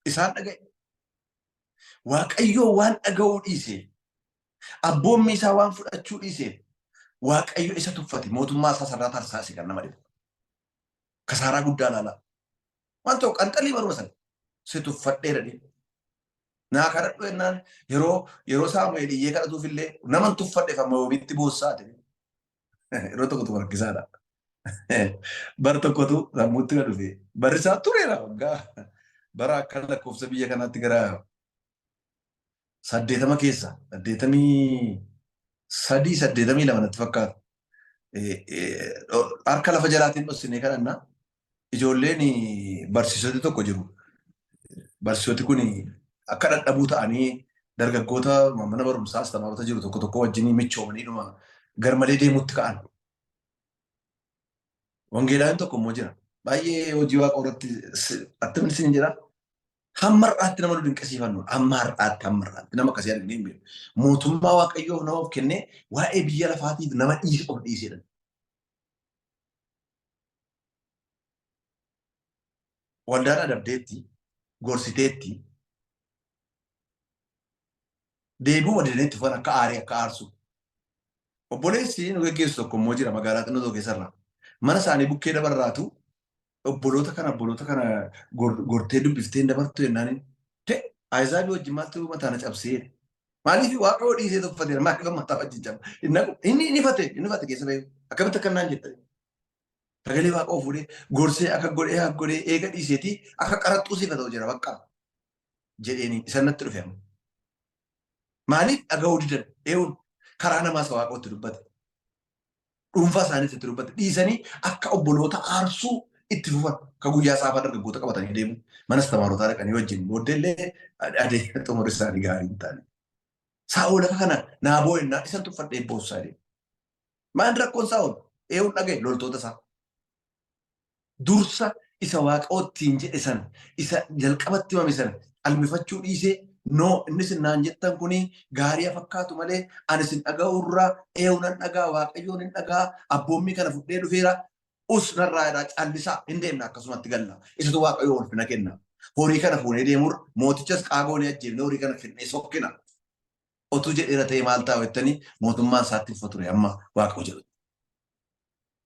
Isaan dhaga'e. Waaqayyoo waan dhaga'uu dhiisee abboommii isaa waan fudhachuu dhiisee Waaqayyo isa tuffate mootummaa isaa sarraa tarsaase kan nama dhibu. Kasaaraa guddaa ilaalaa. Waan ta'u qanxalii baruma sana si tuffadheera dhee. Naa kadhadhu jennaan yeroo yeroo Saamu'eel iyyee kadhatuuf illee naman tuffadhe amma yoomitti boossaa ta'e. Yeroo tokko tokko rakkisaadha. Bara tokkotu sammuutti na dhufe. Barri isaa tureera waggaa bara akka lakkoofsa biyya kanaatti gara 80 keessa 83 82 natti fakkaata. Harka lafa jalaatiin dhossinee kadhanna. Ijoolleen barsiisoti tokko jiru. Barsiisoti kun akka dhadhabuu ta'anii dargaggoota mana barumsaa astamaarota jiru tokko tokko wajjin michoomanii dhuma garmalee deemuutti ka'an. Wangeelaan tokko immoo jira. Baay'ee hojii waaqa irratti attamni isin jira. Hamma har'aatti nama nu dinqisiifannu hamma har'aatti hamma har'aatti nama akkasii arginee hin beeknu. Mootummaa waaqayyoof nama of kennee waa'ee biyya lafaatiif nama dhiise of dhiisedha. Waldaan adabdeetti, gorsiteetti, deebi'uma didanii itti fufan akka aarii akka aarsu. Obboleessi nu geggeessu tokko immoo jira magaalaa xinnoo tokko keessarraa. Mana isaanii bukkee dabarraatu obboloota kana obboloota kana gortee dubbiftee hin dabartu jennaan te Ayizaabii wajjin maaltu mataa na cabsee maaliif waaqayyoo dhiisee tuffateera maaliif mataa wajjin caba inni inni fate inni fate keessa ba'e akkamitti akka naan jetta sagalee waaqoo fuudhee gorsee akka godhee akka godhee eega dhiiseetii akka qaraxxuu siif haa ta'u jira bakka jedheeni isan natti dhufe amma. Maaliif dhaga'uu didan eewun karaa namaa isa waaqootti dubbate. Dhuunfaa isaaniitti itti dubbate dhiisanii akka obboloota aarsuu Itti fufan ka guyyaa saafaa dargaggoota qabatanii deemu manas tamaarotaa dhaqanii wajjin booddee illee adeemsa xumura isaanii gaarii hin taane. Saa'ol akka kana naa boo'ennaa isan tuffadhee boossaa deema. Maal rakkoon Saa'ol? Eewuun dhagaye loltoota isaa. Dursa isa waaqoottiin jedhe sana isa jalqabatti himame sana qalbifachuu dhiisee noo inni isin naan jettan kuni gaarii fakkaatu malee ani isin dhaga'uurraa eewu nan dhagaa waaqayyoon hin dhagaa abboommii kana fudhee dhufeera us narraa jedhaa callisaa hin deemna akkasumatti galla isatu waaqayyoo ulfina kenna horii kana fuunee deemurra mootichas qaagoonee ajjeefne horii kana finnee sokkina otuu jedheera ta'ee maal ta'a jettanii mootummaan isaatti uffatu ture amma waaqayyo jedhu.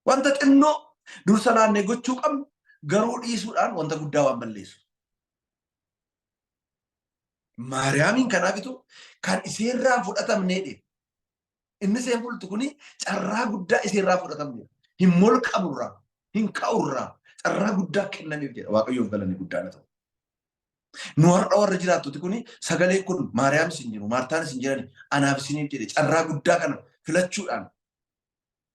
Wanta xinnoo dursa laannee gochuu qabnu garuu dhiisuudhaan wanta guddaa waan balleessu. Maariyaamiin kanaafitu kan iseerraa fudhatamneedhe. Inni isheen fultu kuni carraa guddaa iseerraa fudhatamneedha. Hin molqamurraa, hin ka'urraa carraa guddaa kennameef jedha. Waaqayyoof galanni guddaan haa ta'u. Nu har'a warra jiraattoti kuni sagaleen kun Maariyaamis hin jiru, Maartaanis hin jirani, anaaf isiniif jedhe carraa guddaa kana filachuudhaan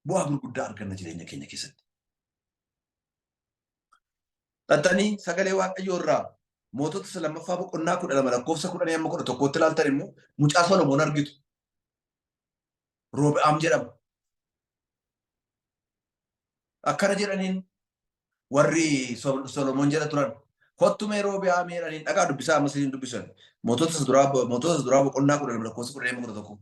bu'aa gurguddaa arganna jireenya keenya keessatti. Xaxxanii sagalee Waaqayyoo irraa mootota isa lammaffaa boqonnaa 12 lakkoofsa 10 hamma 11tti ilaaltan immoo mucaa Solomoon argitu. Roobi'aam jedhama. Akkana jedhaniin warri Solomoon jedha turan. Kottu mee Roobi'aam jedhaniin dhagaa dubbisaa ammas hin dubbisan. Mootota isa duraa boqonnaa 12 lakkoofsa 10 hamma 11.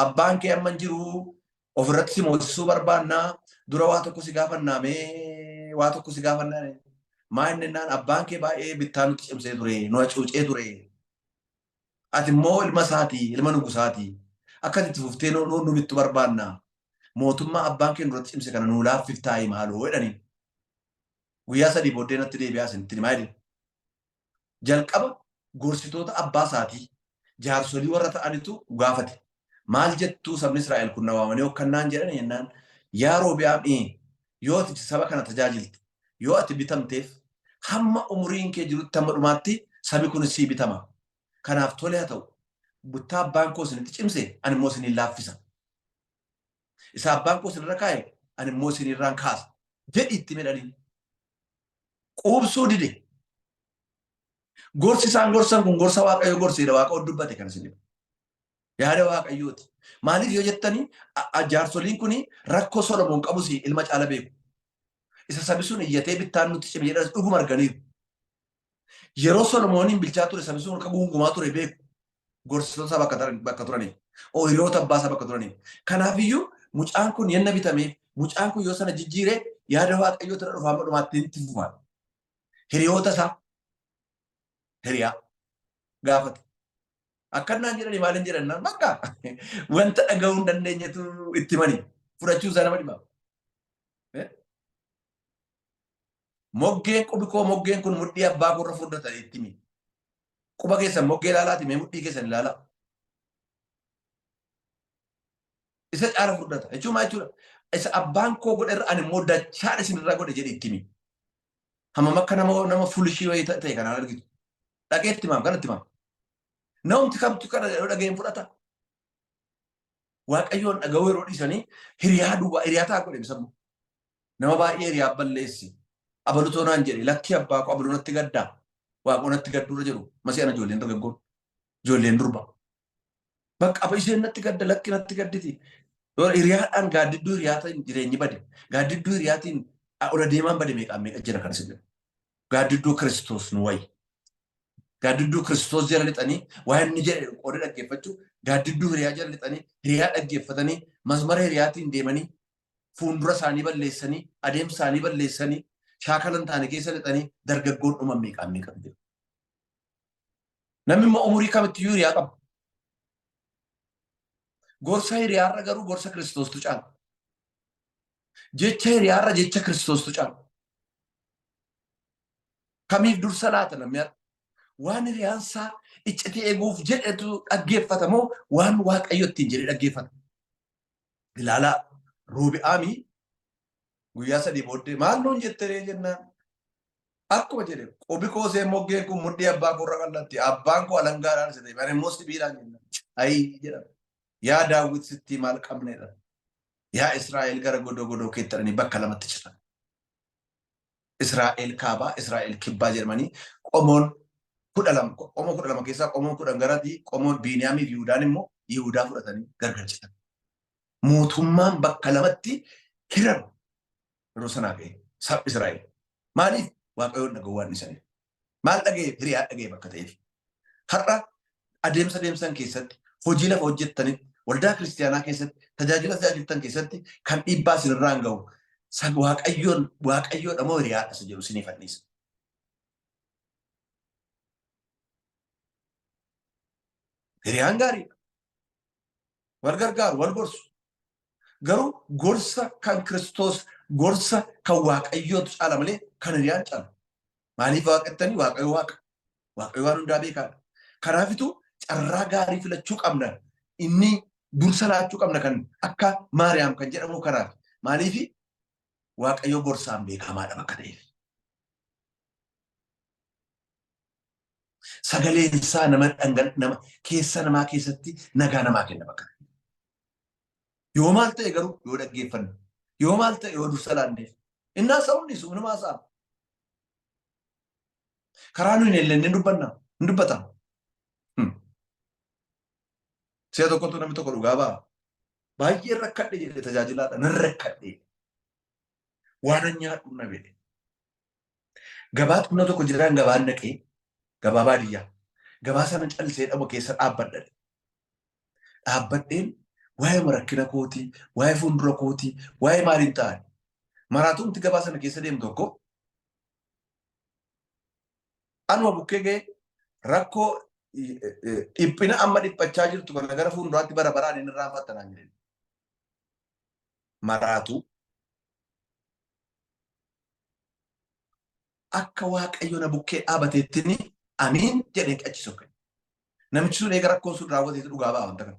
Abbaan kee amma hin jiru ofirratti si moosisuu barbaannaa dura waa tokko si gaafannaa mee waa tokko si gaafannaa maa inni naan abbaan kee baay'ee bittaa nutti cimsee ture nu hacuucee ture ati immoo ilma isaati ilma nugusaati akka itti fuftee nu bittu barbaannaa mootummaa abbaan kee nurratti cimse kana nuu laaffiftaayii maaloo jedhanii guyyaa 3 booddee natti deebi'aa isinitti himaa jedhe. Jalqaba gorsitoota abbaa isaatii, jaarsolii warra ta'anitu gaafate. Maal jettuu sabni Israa'el kun na waamanii hokkannaan jedhani jennaan, yaa Roobi'aam ii, yoo ati saba kana tajaajilte, yoo ati bitamteef, hamma umuriin kee jirutti hamma dhumaatti sabi kun sii bitama. Kanaaf tole haa ta'u, buttaa abbaan koo isinitti cimse ani immoo isiniin laaffisa. Isa abbaan koo isinirra kaa'e ani immoo isinirraan kaasa. Jedhi itti midhanii. Quubsuu dide. Gorsi isaan gorsan kun gorsa Waaqayyo gorseedha. Waaqayyo dubbate kan isin yaada Waaqayyooti. Maaliif yoo jettanii jaarsoliin kun rakkoo Solomoon qabus ilma caala beeku. Isa sabi sun iyyatee bittaan nutti cime jedhanis dhuguma arganiiru. Yeroo Solomooniin bilchaa ture sabi sun akka guungumaa ture beeku. Gorsitoota isaa bakka turaniif. Hiriyoota abbaa isaa bakka turaniif. Kanaafiyyuu mucaan kun yenna bitamee mucaan kun yoo sana jijjiire yaada Waaqayyoo tira dhufaa amma dhumaatti itti fufa. Hiriyoota isaa hiriyaa gaafate. Akkannaan jedhanii maaliin jedhannaan bakka wanta dhaga'uu hin dandeenyetu itti himanii fudhachuun isaa nama dhiba. Moggeen qubi koo moggeen kun mudhii abbaa koorra furdata itti himi. Quba keessan moggee ilaalaati mee mudhii keessan ilaalaa. Isa caala furdata jechuun maal jechuudha? Isa abbaan koo godhe irra ani immoo dachaan isin irra godhe jedhi itti himi. Hammam akka nama fulishii wayii ta'e kanaan argitu. Dhaqee itti himaam kanatti himaam. Namumti kamtu kana yeroo dhaga'een fudhata. Waaqayyoon dhaga'uu yeroo dhiisanii hiriyaa duwwaa hiriyaa ta'a godhe bisammu. Nama baay'ee hiriyaa balleessi. Abalutoo naan jedhe lakkii abbaa koo abaluu natti gaddaa. Waaqoo natti gadduurra jiru. Masii ana ijoolleen dargaggoon. Ijoolleen durba. Bakka aba isheen natti gadda lakki natti gadditi. Hiriyaadhaan gaaddidduu hiriyaatiin jireenyi bade. Gaaddidduu hiriyaatiin ola deemaan bade meeqaan meeqa jira kan isin jedhu. Gaaddidduu Kiristoos nu wayi. Gaaddidduu Kiristoos jala lixanii waan inni jedhe qooda dhaggeeffachuu gaaddidduu hiriyaa jala lixanii hiriyaa dhaggeeffatanii masmara hiriyaatiin deemanii fuuldura isaanii balleessanii adeemsa isaanii balleessanii shaakala hin taane keessa lixanii dargaggoon dhuman meeqaan meeqatu jira. Namni immoo umurii kamittiyyuu hiriyaa qaba. Gorsa hiriyaarra garuu gorsa Kiristoostu caala. Jecha hiriyaarra jecha Kiristoostu caala. Kamiif dursa laata namni har'a? Waan hiriyaan isaa iccitii eeguuf jedhetu dhaggeeffata moo waan Waaqayyo ittiin jedhe dhaggeeffata? Ilaalaa Roobi'aamii guyyaa 3 booddee maal nuun jetteree jennaan akkuma jedhe qubi koo seen moggeen kun mudhii abbaa koorra qal'atti abbaan koo alangaadhaan isa ta'e ani immoo sibiilaan jennaan ayii jedhama. Yaa Daawwit sittii maal qabneedha? Yaa Israa'el gara godoo godoo keetti jedhanii bakka lamatti citan. Israa'el kaabaa, Israa'el kibbaa jedhamanii qomoon 12, qomoo 12 keessaa qomoon 10 garatii, qomoon Biiniyaamii fi Yihuudaan immoo Yihuudaa fudhatanii gargar citan. Mootummaan bakka lamatti hirame yeroo sanaa ka'e sabni Israa'el. Maaliif? Waaqayyoon dhaga'uu waan dhiisaniif. Maal dhaga'eef? Hiriyaa dhaga'eef akka ta'eef. Har'a adeemsa deemsan keessatti, hojii lafa hojjettanitti, waldaa kiristiyaanaa keessatti, tajaajila tajaajiltan keessatti kan dhiibbaa isinirraan ga'u san Waaqayyoon Waaqayyoodha moo hiriyaadha isa jedhu isiniif anniisa. Hiriyaan gaariidha. Wal gargaaru, wal gorsu. Garuu gorsa kan Kiristoos, gorsa kan Waaqayyootu caala malee kan hiriyaan caalu. Maaliif waaqettanii? Waaqayyo waaqa. Waaqayyo waan hundaa beekaadha. Kanaafitu carraa gaarii filachuu qabna. Inni dursa laachuu qabna kan akka Maariyaam kan jedhamu kanaaf. Maaliif? Waaqayyo gorsaan beekamaadha bakka ta'eef. Sagaleen isaa nama dhangal nama keessa namaa keessatti nagaa namaa kenna bakka ta'eef. Yoo maal ta'e garuu yoo dhaggeeffanne, yoo maal ta'e yoo dursa laanneef, innaa sa'uun dhiisu inumaa sa'a. Karaa nuyi hin elleenne hin dubbanna, hin dubbata. Si'a tokkotu namni tokko dhugaa ba'a. Baay'ee rakkadhe jedhe tajaajilaadha. Nan rakkadhe. Waanan nyaadhu na jedhe. Gabaa xinnoo tokko jiraan gabaan dhaqee gabaa baadiyyaa. Gabaa sana callisee dhabu keessa dhaabbadha. Dhaabbadheen waa'ee rakkina kootii, waa'ee fuuldura kootii, waa'ee maaliin ta'an. Maraatumti gabaa sana keessa deemu tokko anuma bukkee ga'e rakkoo dhiphina amma dhiphachaa jirtu kana gara fuulduraatti bara baraan hin irraanfatta naan jedhe. Maraatuu. Akka Waaqayyo na bukkee dhaabateettini amiin jedhee achi sokke. Namichi sun eega rakkoon sun raawwateetu dhugaa ba'a wanta kana.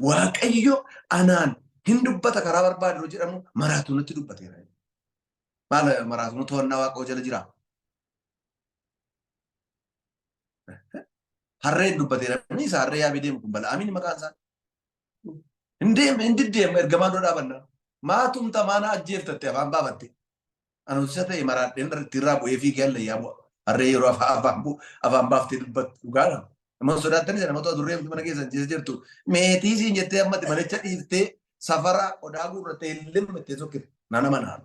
Waaqayyo anaan hin dubbata karaa barbaade yeroo jedhamu maraatuu natti dubbateera. Maal maraatuun to'annaa Waaqayyoo jala jira. Harreen dubbateera. Inni isa harree yaabee deemu kun Bala'aamiin maqaan isaa. Hin deemne hin diddeemu ergamaan dura dhaabanna. Maa tumta maa na ajjeeftatte afaan baafatte. Anuusa ta'e maraadheen irraa bu'ee fiigee hallayyaa bu'a. Harree yeroo afaan baaftee dubbattu dhugaadha. Nama sodaattani sana namatu adurree mana keessan keessa jirtu. Meetii siin jettee ammatti manicha dhiiftee safara qodaa guurrattee hin limmattee sokkite. Nana manaa.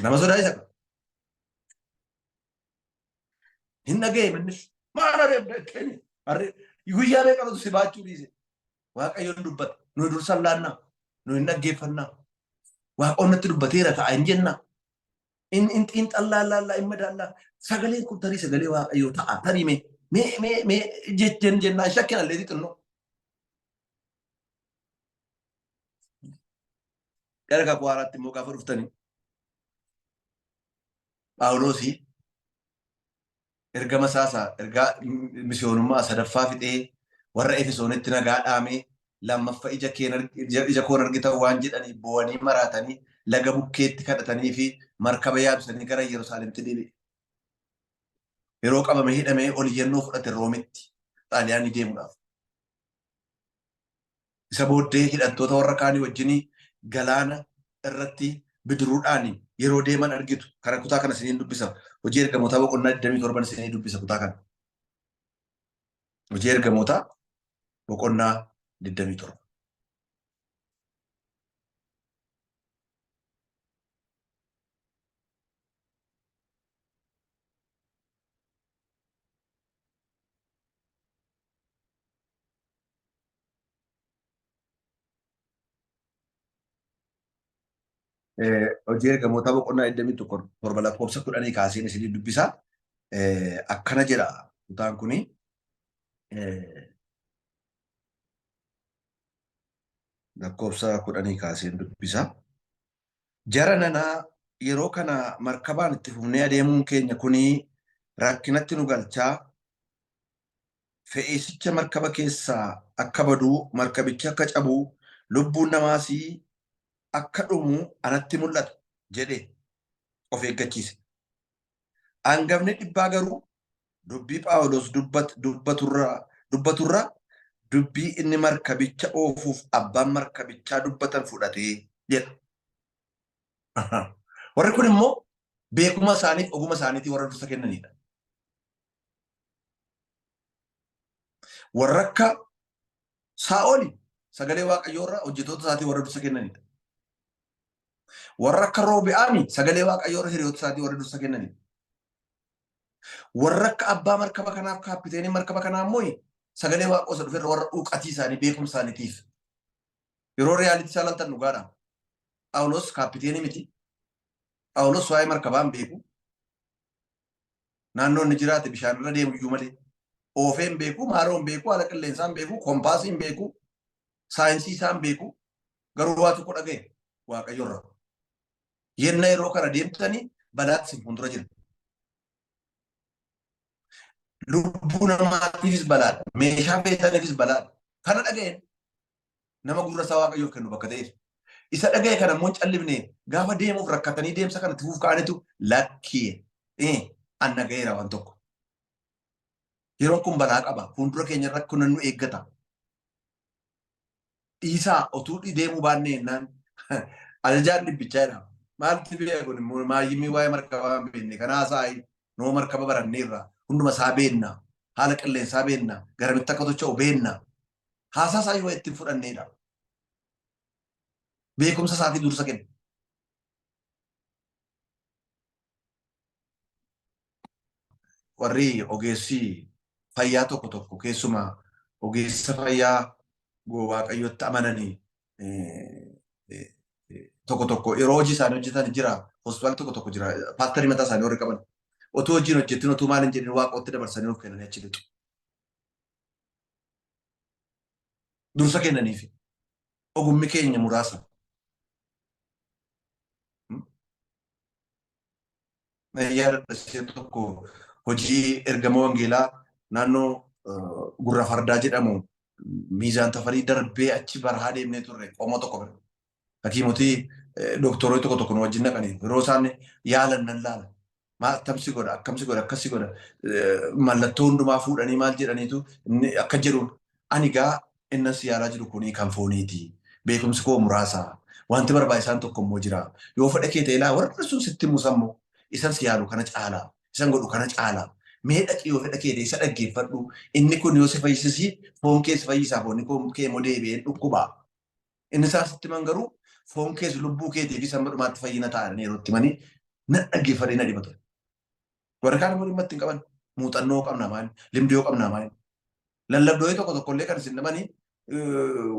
Nama sodaachisa. Hin dhaga'e innis maal areebda ittiin harree guyyaa meeqa si baachuu dhiise. Waaqayyoon dubbata. Nuyi dursa hin laannaa. Nuyi hin dhaggeeffannaa. Waaqoon natti dubbateera ta'a hin jennaa. In in xiinxallaa laallaa hin madaallaa. Sagaleen kun tarii sagalee Waaqayyoo ta'a tarii mee mee mee mee jechen jennaa shakkina illee xinnoo. Gara kakuu haaraatti immoo gaafa dhuftanii Phaawuloosii ergama isaa isa ergaa misiyoonummaa sadaffaa fixee warra Efesoonitti nagaa dhaamee lammaffa ija keen ija koon argitan waan jedhanii boo'anii maraatanii laga bukkeetti kadhatanii fi markaba yaabsanii gara Yerusaalemitti deebi'e. Yeroo qabame hidhamee ol iyyannoo fudhate Roomitti Xaaliyaanii deemuudhaaf. Isa booddee hidhattoota warra kaanii wajjin galaana irratti bidiruudhaan yeroo deeman argitu. Kana kutaa kana isiniin dubbisa. Hojii Ergamootaa boqonnaa 27 isinii dubbisa kutaa kana. Hojii Ergamootaa boqonnaa 27. Hojii Ergamootaa boqonnaa 21 lakkoofsa 10 kaaseen isinii dubbisa. Akkana jedha kutaan kuni. Lakkoofsa 10 kaaseen dubbisa. Jara nanaa yeroo kana markabaan itti fufnee adeemuun keenya kuni rakkinatti nu galchaa fe'iisicha markaba keessaa akka badu, markabichi akka cabu, lubbuun namaas akka dhumu anatti mul'ata jedhe of eeggachiise. Angafni dhibbaa garuu dubbii Phaawulos dubbaturra dubbii inni markabicha oofuuf abbaan markabichaa dubbatan fudhatee jedha. Warri kun immoo beekuma isaaniif oguma isaaniitii warra dursa kennanidha. Warra akka Saa'oli sagalee Waaqayyoo irra hojjettoota isaatii warra dursa kennanidha. Warra akka Roobi'aami sagalee Waaqayyoo irra hiriyoota isaatii warra dursa kennanidha. Warra akka abbaa markaba kanaaf kaappiteenii markaba kanaa immoo sagalee Waaqoo isa dhuferra warra uuqatii isaanii beekumsa isaaniitiif. Yeroo riyaalitii isaa ilaaltan dhugaadha. Phaawulos kaappiteenii miti. Phaawulos waa'ee markabaa hin beeku. Naannoo inni jiraate bishaan irra deemu iyyuu malee. Oofee hin beeku, maaloo hin beeku, haala qilleensaa hin beeku, kompaasii hin beeku, saayinsii isaa hin beeku. Garuu waa tokko dhaga'e Waaqayyo irraa. Yenna yeroo kana deemtanii balaatti isin fuuldura jira. Lubbuu namaatiifis balaadha. Meeshaa feetaniifis balaadha. Kana dhaga'een nama gurra isaa Waaqayyoof kennu bakka ta'eef. Isa dhaga'e kana immoo hin callifne gaafa deemuuf rakkatanii deemsa kana itti fufuuf ka'anitu lakkii an dhaga'eera waan tokko. Yeroon kun balaa qaba. Fuuldura keenya rakkoon nu eeggata. Dhiisaa otuu deemuu baannee jennaan ajajaan dhibbichaa jedhama. Maaltu beeka kun immoo maayyimii waa'ee markabaa hin beekne kanaa saayi noo markaba baranneerra hunduma isaa beenna haala qilleensaa beenna garamitti akka socho'u beenna haasaa isaa yoo ittiin fudhanneedha. Beekumsa isaatii dursa kenna. Warri ogeessi fayyaa tokko tokko keessumaa ogeessa fayyaa waaqayyotti amananii tokko tokko yeroo hojii isaanii hojjetan jira hospitaalli tokko tokko jira paasterii mataa isaanii warri qaban otoo hojiin hojjetin otuu maal hin jedhin waaqootti dabarsanii of kennanii achi lixu. Dursa kennaniifi ogummi keenya muraasa. Yaadadha ishee tokko hojii ergama wangeelaa naannoo gurra fardaa jedhamu miizaan tafarii darbee achi barahaa deemnee turre qomoo tokko bira. Hakiimotii doktoroota tokko tokko nu wajjin dhaqanii yeroo isaan yaalan nan laala. Maal akkamsi godha akkamsi godha akkasi godha mallattoo hundumaa fuudhanii maal jedhaniitu akka jedhuun ani gaa innas yaalaa jiru kuni kan fooniiti. Beekumsi koo muraasa. Wanti barbaachisaan tokko immoo jira. Yoo fedha kee ta'e laa warri sun sitti himu sammoo isan si yaalu kana caala. Isan godhu kana caala. Mee dhaqi yoo fedha kee ta'e isa dhaggeeffadhu. Inni kun yoo si fayyisisi foon kee si fayyisaa foonni kee immoo deebi'ee dhukkuba. Inni isaan sitti himan garuu foon kees lubbuu keetii fi samma dhumaatti fayyina ta'an yeroo itti himanii nan dhaggeeffadhee na dhiba ture. Warri kaan immoo dhimma itti hin qaban. Muuxannoo qabna maal? Limdiyoo qabna maal? Lallabdoonni tokko tokko illee kan isin dhimanii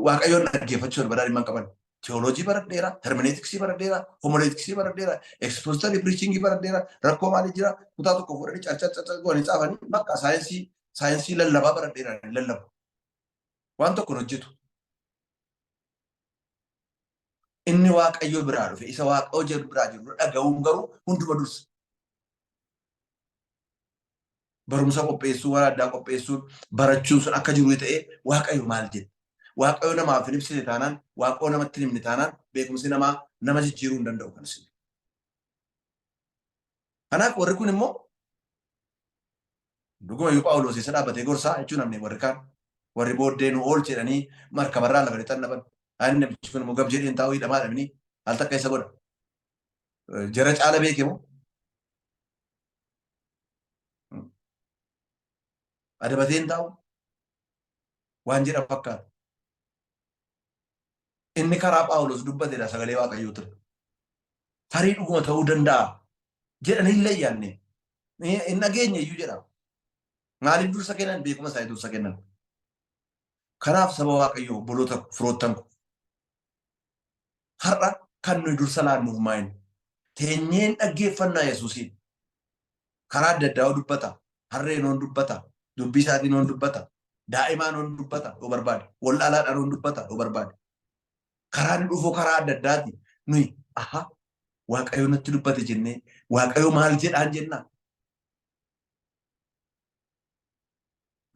Waaqayyoon dhaggeeffachuu badaa dhimma hin qaban. Teoloojii baradheera, hermeneetiksii baradheera, homoleetiksii baradheera, ekspoozitarii piriichingii baradheera, rakkoo maalii jira, kutaa tokko fuudhanii carcar carcar godhanii caafanii bakka saayinsii saayinsii lallabaa baradheera lallabu. Waan tokko hin hojjetu. Inni Waaqayyo biraa dhufe isa Waaqayyo biraa jiru dhaga'uun garuu hunduma dursa. Barumsa qopheessuu, waan addaa qopheessuun, barachuun sun akka jiru ta'ee Waaqayyo maal jedhe? Waaqayyo namaaf hin ibsine taanaan, Waaqayyo namatti hin himne taanaan beekumsi namaa nama jijjiiruu hin danda'u kan isin. Kanaaf warri kun immoo dhuguma iyyuu Phaawulos eessa dhaabbatee gorsaa jechuun namni warri kaan warri booddee nu oolche jedhanii markabarraa lafa lixan dhaban. Ani namichi kun immoo gab jedheen taa'uu hidhamaa dhabanii al takka isa godha. Jara caala beeke moo? Adabatee hin taa'u waan jedhan fakkaata. Inni karaa Phaawulos dubbatedha sagalee Waaqayyoo ture. Tarii dhuguma ta'uu danda'a jedhanii illee yaadne. Hin dhageenye iyyuu jedha. Maaliif dursa kennan? Beekuma isaanii dursa kennan. Kanaaf saba Waaqayyoo obboloota firoottan ko. Har'a kan nuyi dursa laannuuf maayini? Teenyeen dhaggeeffannaa Yesuusiin. Karaa adda addaa dubbata. Harreen oon dubbata. Dubbii isaatiin oon dubbata. Daa'imaan oon dubbata yoo barbaade. Wal'aalaadhaan oon dubbata yoo barbaade. Karaan dhufuu karaa adda addaati. Nuyi aha Waaqayyo natti dubbate jennee Waaqayyo maal jedhaan jennaa.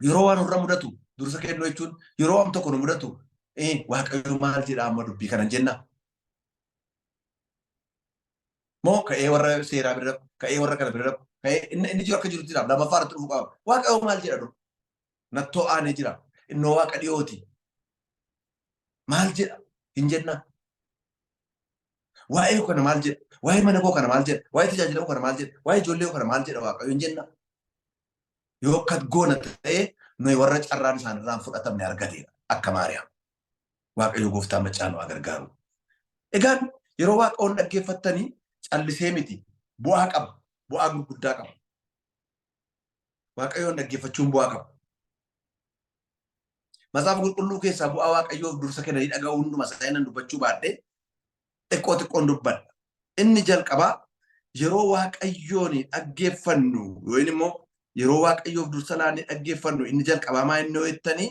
Yeroo waan nurra mudatu dursa kennuu jechuun yeroo waan tokko nu mudatu Waaqayyo maal jedhaa amma dubbii kana jennaa. Moo ka'ee warra seeraa bira dhaqu, ka'ee warra kana bira dhaqu, ka'ee inni jiru akka jirutti jira. Lammaffaa irratti dhufuu qaba. Waaqayyo maal jedha dur? Nattoo aanee jira. Innoo waaqa dhiyooti. Maal jedha? Hin jennaa. Waa'ee koo kana maal jedha? Waa'ee mana koo kana maal jedha? Waa'ee tajaajila koo kana maal jedha? Waa'ee ijoollee koo kana maal jedha Waaqayyo hin jenna? Yoo akkas goona ta'e nuyi warra carraan isaanirraa hin fudhatamne argateera akka Maariyaam. Waaqayyo gooftaa maccaa nu haa gargaaru. Egaan yeroo Waaqayyoon dhaggeeffattanii callisee miti bu'aa qaba. Bu'aa gurguddaa qaba. Waaqayyoon dhaggeeffachuun bu'aa qaba. Macaafa qulqulluu keessaa bu'aa Waaqayyoof dursa kennanii dhaga'uu hunduma isaa nan dubbachuu baadhee xiqqoo xiqqoon dubbadha. Inni jalqabaa yeroo Waaqayyoon dhaggeeffannu yookiin immoo yeroo Waaqayyoof dursa laannee dhaggeeffannu inni jalqabaa maa inni jettanii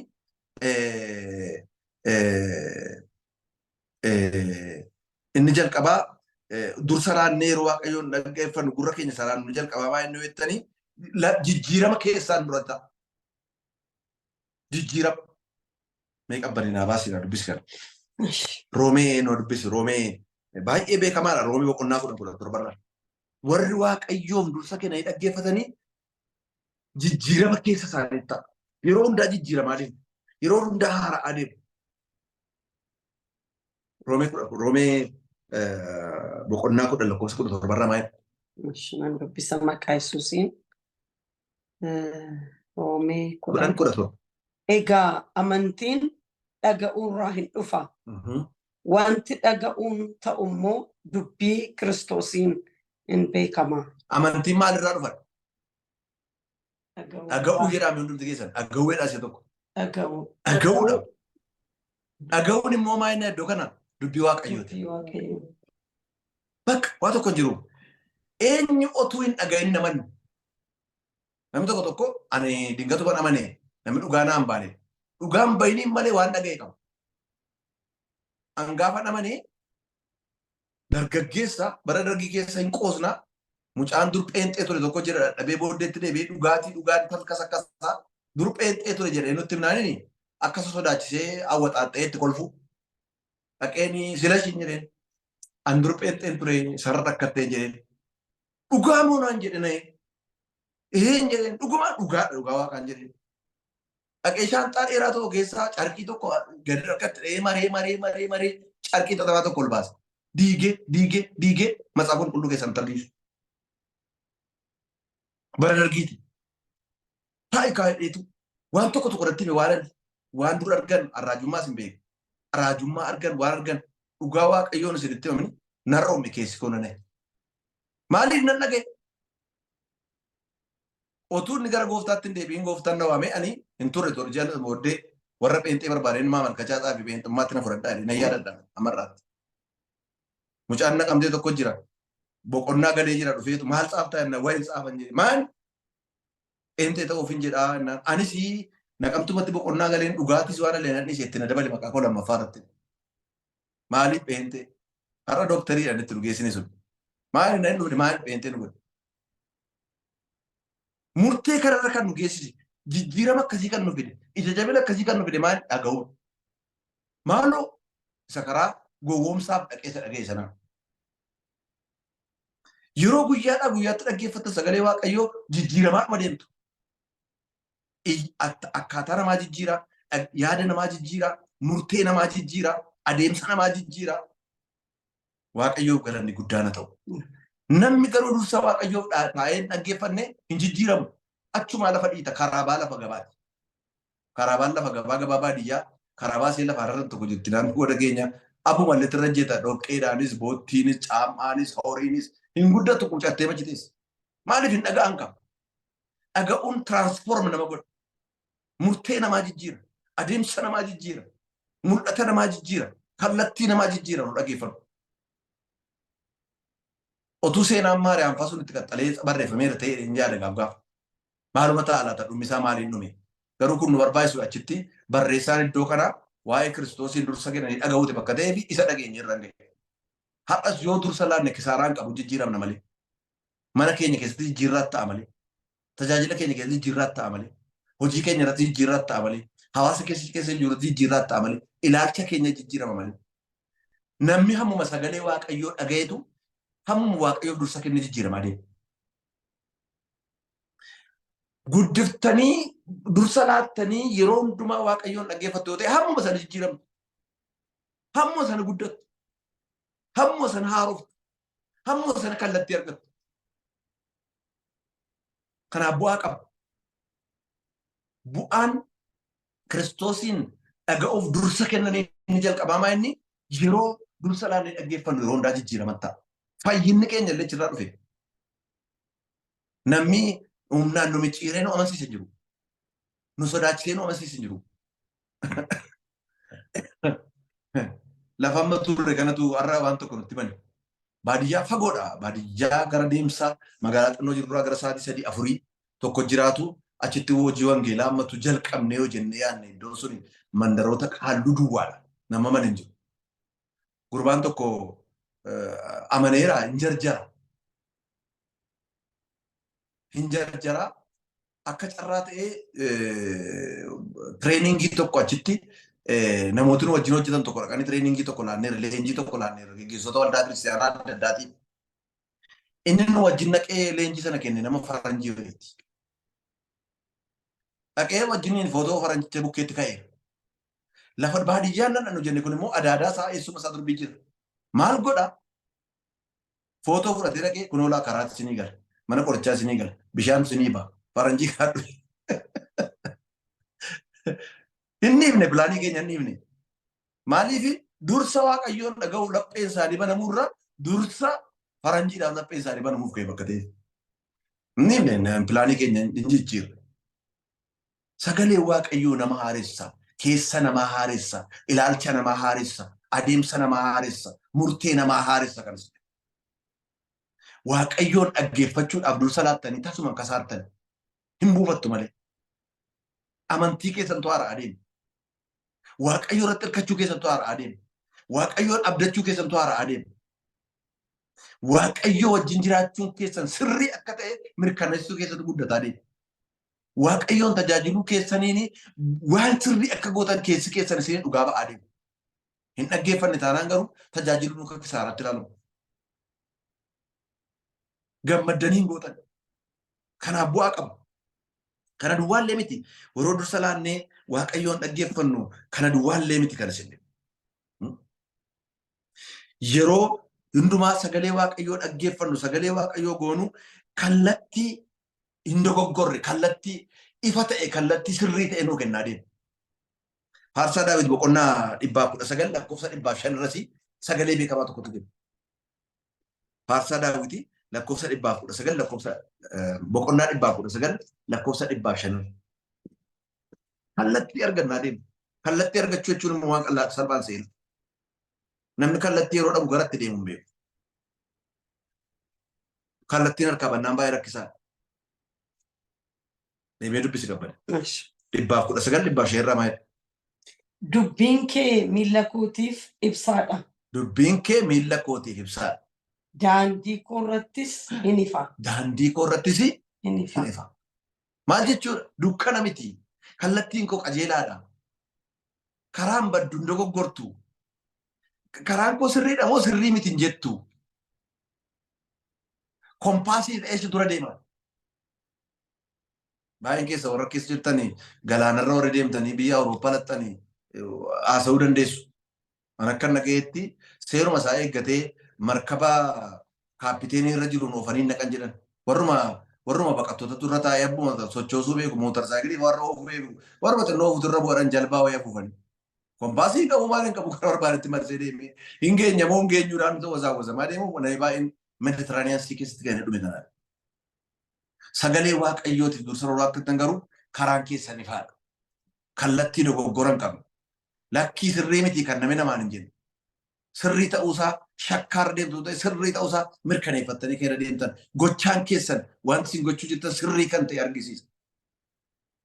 inni jalqabaa dursa laannee yeroo Waaqayyoon dhaggeeffannu gurra keenya saraan inni jalqabaa maa inni jettanii jijjiirama keessaan dura ta'a. Jijjiirama. Mee qabbanii naa baasii naa dubbisi kana. Roomee noo dubbisi Roomee baay'ee beekamaadha Roomee boqonnaa 10 17 irraa. Warri Waaqayyoof dursa kennanii dhaggeeffatanii jijjiirama keessa isaanii ta'a. Yeroo hundaa jijjiiramaa deemu. Yeroo hundaa haara'aa deemu. Roomee kudha Roomee boqonnaa 10 lakkoofsa 17 irraa maal? Nan dubbisa maqaa Yesuusiin. Roomee 10 10. 17. Egaa amantiin dhaga'uurraa hin dhufa. Wanti dhaga'uun ta'u immoo dubbii Kiristoosiin hin beekama. Amantiin maalirraa dhufa? Dhaga'uu jedhaa hundumti keessan. Dhaga'uu jedhaa isa tokko. Dhaga'uu. Dhaga'uudha. Dhaga'uun immoo maal inni iddoo kana dubbii Waaqayyooti. Dubbii Waaqayyoo. Bakka waa tokko hin jiru. Eenyu otuu hin dhaga'in namanni. Namni tokko tokko ani dingatu ban amane namni dhugaa naan baane. Dhugaan bayiniin malee waan dhaga'e qaba. An gaafa amane dargaggeessa bara dargii keessa hin qoosna mucaan dur pheenxee ture tokko jira dadhabee booddeetti deebi'ee dhugaatii dhugaatii talkas akkasaa dur pheenxee ture jedhee nutti himnaanini akka sodaachisee awwaxaaxxee itti kolfu dhaqeen sila ishiin jedheen an dur pheenxeen ture sarara rakkatteen jedheen dhugaa moo naan jedhe na'e eheen jedheen dhugumaa dhugaa dhugaa waaqaan jedheen dhaqee shaanxaa dheeraa tokko keessaa carqii tokko gadi harkatti dha'ee maree maree maree maree carqii xaxamaa tokko ol baase. Diigee diigee diigee macaafa qulqulluu keessan tarriisu. Bara dargiiti. Taa'i kaa'eetu waan tokko tokko irratti hime waan waan dur argan arraajummaas hin beeku. Arraajummaa argan waan argan dhugaa waaqayyoon isinitti himamni narra ume keessi koo nana'e. Maaliif nan dhaga'e? Otuu inni gara gooftaatti hin deebi'in gooftaan na waamee ani hin turre ture ji'a lama booddee warra pheenxee barbaadeen maa malkachaa xaafi pheenxummaatti na fudhadhaa jedhe nan yaadadha amarraatti. Mucaan naqamtee tokko jira. Boqonnaa galee jira dhufeetu maal tsaaftaa jennaan waa'ee tsaafan jedhe maal pheenxee ta'uuf hin jedhaa jennaan anis naqamtumatti boqonnaa galeen dhugaatis waan illee nan dhiise itti na dabale maqaa koo lammaffaa irratti. Maaliif pheenxee? Har'a doktariidhaan itti nu geessine sun. Maaliif na hin dhufne maaliif pheenxee nu godhe? Murtee kanarra kan nu geessise, jijjiirama akkasii kan nu fide, ija jabina akkasii kan nu fide maal dhaga'uun. Maaloo isa karaa gowwoomsaaf dhaqee isa dhaga'e sanaa. Yeroo guyyaadhaa guyyaatti dhaggeeffattan sagalee Waaqayyoo jijjiiramaadhuma deemtu. Akkaataa namaa jijjiiraa, yaada namaa jijjiiraa, murtee namaa jijjiiraa, adeemsa namaa jijjiiraa. Waaqayyoof galanni guddaan haa ta'u. Namni garuu dursa Waaqayyoof taa'ee hin dhaggeeffanne hin jijjiiramu. Achumaa lafa dhiita karaabaa lafa gabaati. Karaabaan lafa gabaa gabaa baadiyyaa karaabaa ishee lafa hararran tokko jirti naannoo goda keenya abbuma illee irra jeta dhoqqeedhaanis boottiinis caam'aanis horiinis hin guddatu quucattee machitees. Maaliif hin dhaga'an qaba? Dhaga'uun tiraansfoorm nama godha. Murtee namaa jijjiira. Adeemsa namaa jijjiira. Mul'ata namaa jijjiira. Kallattii namaa jijjiira nu dhageeffadhu. Otuu seenaan Maariyaam faa sun itti qaxxalee barreeffameera ta'e hin yaada gaaf gaafa. Maaluma ta'a laata dhummi isaa maaliin dhume? Garuu kun nu barbaachisu achitti barreessaan iddoo kanaa waa'ee Kiristoosiin dursa kennanii dhaga'uuti bakka ta'eef isa dhageenye irra hin ga'e. Har'as yoo dursa laanne kisaaraan qabu jijjiiramna malee. Mana keenya keessatti jijjiirraa ta'a malee. Tajaajila keenya keessatti jijjiirraa ta'a malee. Hojii keenya irratti jijjiirraa ta'a malee. Hawaasa keessa keessa jiru irratti jijjiirraa ta'a malee. Ilaalcha keenya jijjiirama malee. Namni hammuma sagalee Waaqayyoo dhaga'etu hammuma Waaqayyoof dursa kennee jijjiiramaa deema. Guddiftanii dursa laattanii yeroo hundumaa Waaqayyoon dhaggeeffattu yoo ta'e hammuma sana jijjiiramtu. Hammuma sana guddattu. Hammuma sana haaroftu. Hammuma sana kallattii argattu. Kanaaf bu'aa qaba. Bu'aan Kiristoosiin dhaga'uuf dursa kennanii inni jalqabaa maa inni yeroo dursa laannee dhaggeeffannu yeroo hundaa jijjiiraman ta'a. Fayyinni keenya illee achirraa dhufe. Namni humnaan nu micciiree nu amansiisa hin jiru. Nu sodaachisee nu amansiisa hin jiru. Lafa amma turre kanatu har'a waan tokko nutti himani. Baadiyyaa fagoodha. Baadiyyaa gara deemsa magaalaa xinnoo jirurraa gara sa'aatii sadii afurii tokko jiraatu achitti hojii wangeelaa ammatu jalqabne yoo jennee yaadne iddoon sun mandaroota qaalluu duwwaadha. Nama mana hin jiru. Gurbaan tokko amaneera hin jarjara. Hin jarjara akka carraa ta'ee tireeningii tokko achitti namootni wajjin hojjetan tokko dhaqanii tireeningii tokko laanneerra leenjii tokko laanneerra geggeessitoota waldaa kiristiyaanaa adda addaatiin. Inni nu wajjin dhaqee leenjii sana kenne nama faranjii wayiiti. Dhaqee wajjiniin footoo faranjicha bukkeetti ka'e. Lafa baadiyyaan nan nu jenne kun immoo adaadaa isaa eessuma isaa durbii jira. Maal godha? Footoo fudhatee dhaqee kunoo laa karaatti isinii gala. Mana qorichaa isinii gala. Bishaan isinii ba'a. Faranjii kaadhu. Hin dhiifne pilaanii keenya hin dhiifne. Maaliif dursa Waaqayyoon dhaga'uuf lapheen isaanii banamuurra dursa faranjiidhaaf lapheen isaanii banamuuf ka'e bakka ta'e. Hin dhiifne pilaanii keenya hin jijjiirre. Sagalee Waaqayyoo nama haaressa, keessa namaa haaressa, ilaalcha namaa haaressa, adeemsa namaa haaressa, murtee namaa haaressa kan isin. Waaqayyoon dhaggeeffachuudhaaf dursa laattanii tasuma hin kasaartan. Hin buufattu malee. Amantii keessantu haaraa adeema. Waaqayyo irratti hirkachuu keessantu haaraa adeema. Waaqayyoon abdachuu keessantu haaraa adeema. Waaqayyo wajjin jiraachuun keessan sirrii akka ta'e mirkaneessuu keessatti guddataa deema. Waaqayyoon tajaajiluu keessaniin waan sirrii akka gootan keessi keessan isin dhugaa ba'aa deema. Hin dhaggeeffanne taanaan garuu tajaajiluun akka kisaaraatti ilaalamu. Gammaddanii hin gootan. Kanaaf bu'aa qaba. Kana duwwaallee miti. Yeroo dursa laannee Waaqayyoon dhaggeeffannu kana duwwaallee miti kan isin dhibu. Yeroo hundumaa sagalee Waaqayyoo dhaggeeffannu sagalee Waaqayyoo goonu kallattii hin dogoggorre kallattii ifa ta'e kallattii sirrii ta'e nuu kennaa deema. Faarsaa Daawit boqonnaa 119 lakkoofsa 105 irratti sagalee beekamaa tokkotu jira. Faarsaa Daawiti lakkoofsa 119 lakkoofsa boqonnaa 119 lakkoofsa 105 irra. Kallattii argannaa deema. Kallattii argachuu jechuun immoo waan qal'aa salphaan seena. Namni kallattii yeroo dhabu garatti deemu hin beeku. Kallattiin harkaa bannaan baay'ee rakkisaadha. Deemee dubbisi gabbada. 119 105 irraa maal? Dubbiin kee miilla kootiif ibsaadha. Dubbiin kee miilla kootiif ibsaadha. Daandii koo irrattis hin ifa. Daandii koo irrattis hin ifa. Hin ifa. Maal jechuudha? Dukkana miti. Kallattiin koo qajeelaadha. Karaan baddu hin dogoggortu. Karaan koo sirriidha moo sirrii miti hin jettu. Kompaasii ta'ee si dura deema. Baay'een keessa warra keessa jirtanii galaanarra warri deemtanii biyya Awurooppaa laxxanii haasa'uu dandeessu. An akka nagayeetti seeruma isaa eeggatee markaba kaappiteenii irra jiruun oofanii naqan jedhan. Warruma warruma baqattootatu irra taa'ee abbuma sochoosuu beeku mootarsaayikilii warra oofuu beeku warruma xinnoo oofutu irra bu'aran jalbaa wayii afuufanii. Kompaasii hin qabu maal hin qabu gara barbaadetti marsee deemee hin geenya moo hin geenyuudhaan wasaawwasamaa deemu namni baay'een Meditiraaniyaan sii keessatti kan dhume kanaadha. Sagalee Waaqayyootiif dursa yeroo laattan garuu karaan keessan ifaadha. Kallattii dogoggora hin qabne. Lakkii sirrii miti kan namni namaan hin jenne. Sirrii ta'uusaa shakkaarra deemtu ta'e sirrii ta'uusaa mirkaneeffattanii kan irra deemtan gochaan keessan wanti isin gochuu jirtan sirrii kan ta'e argisiisa.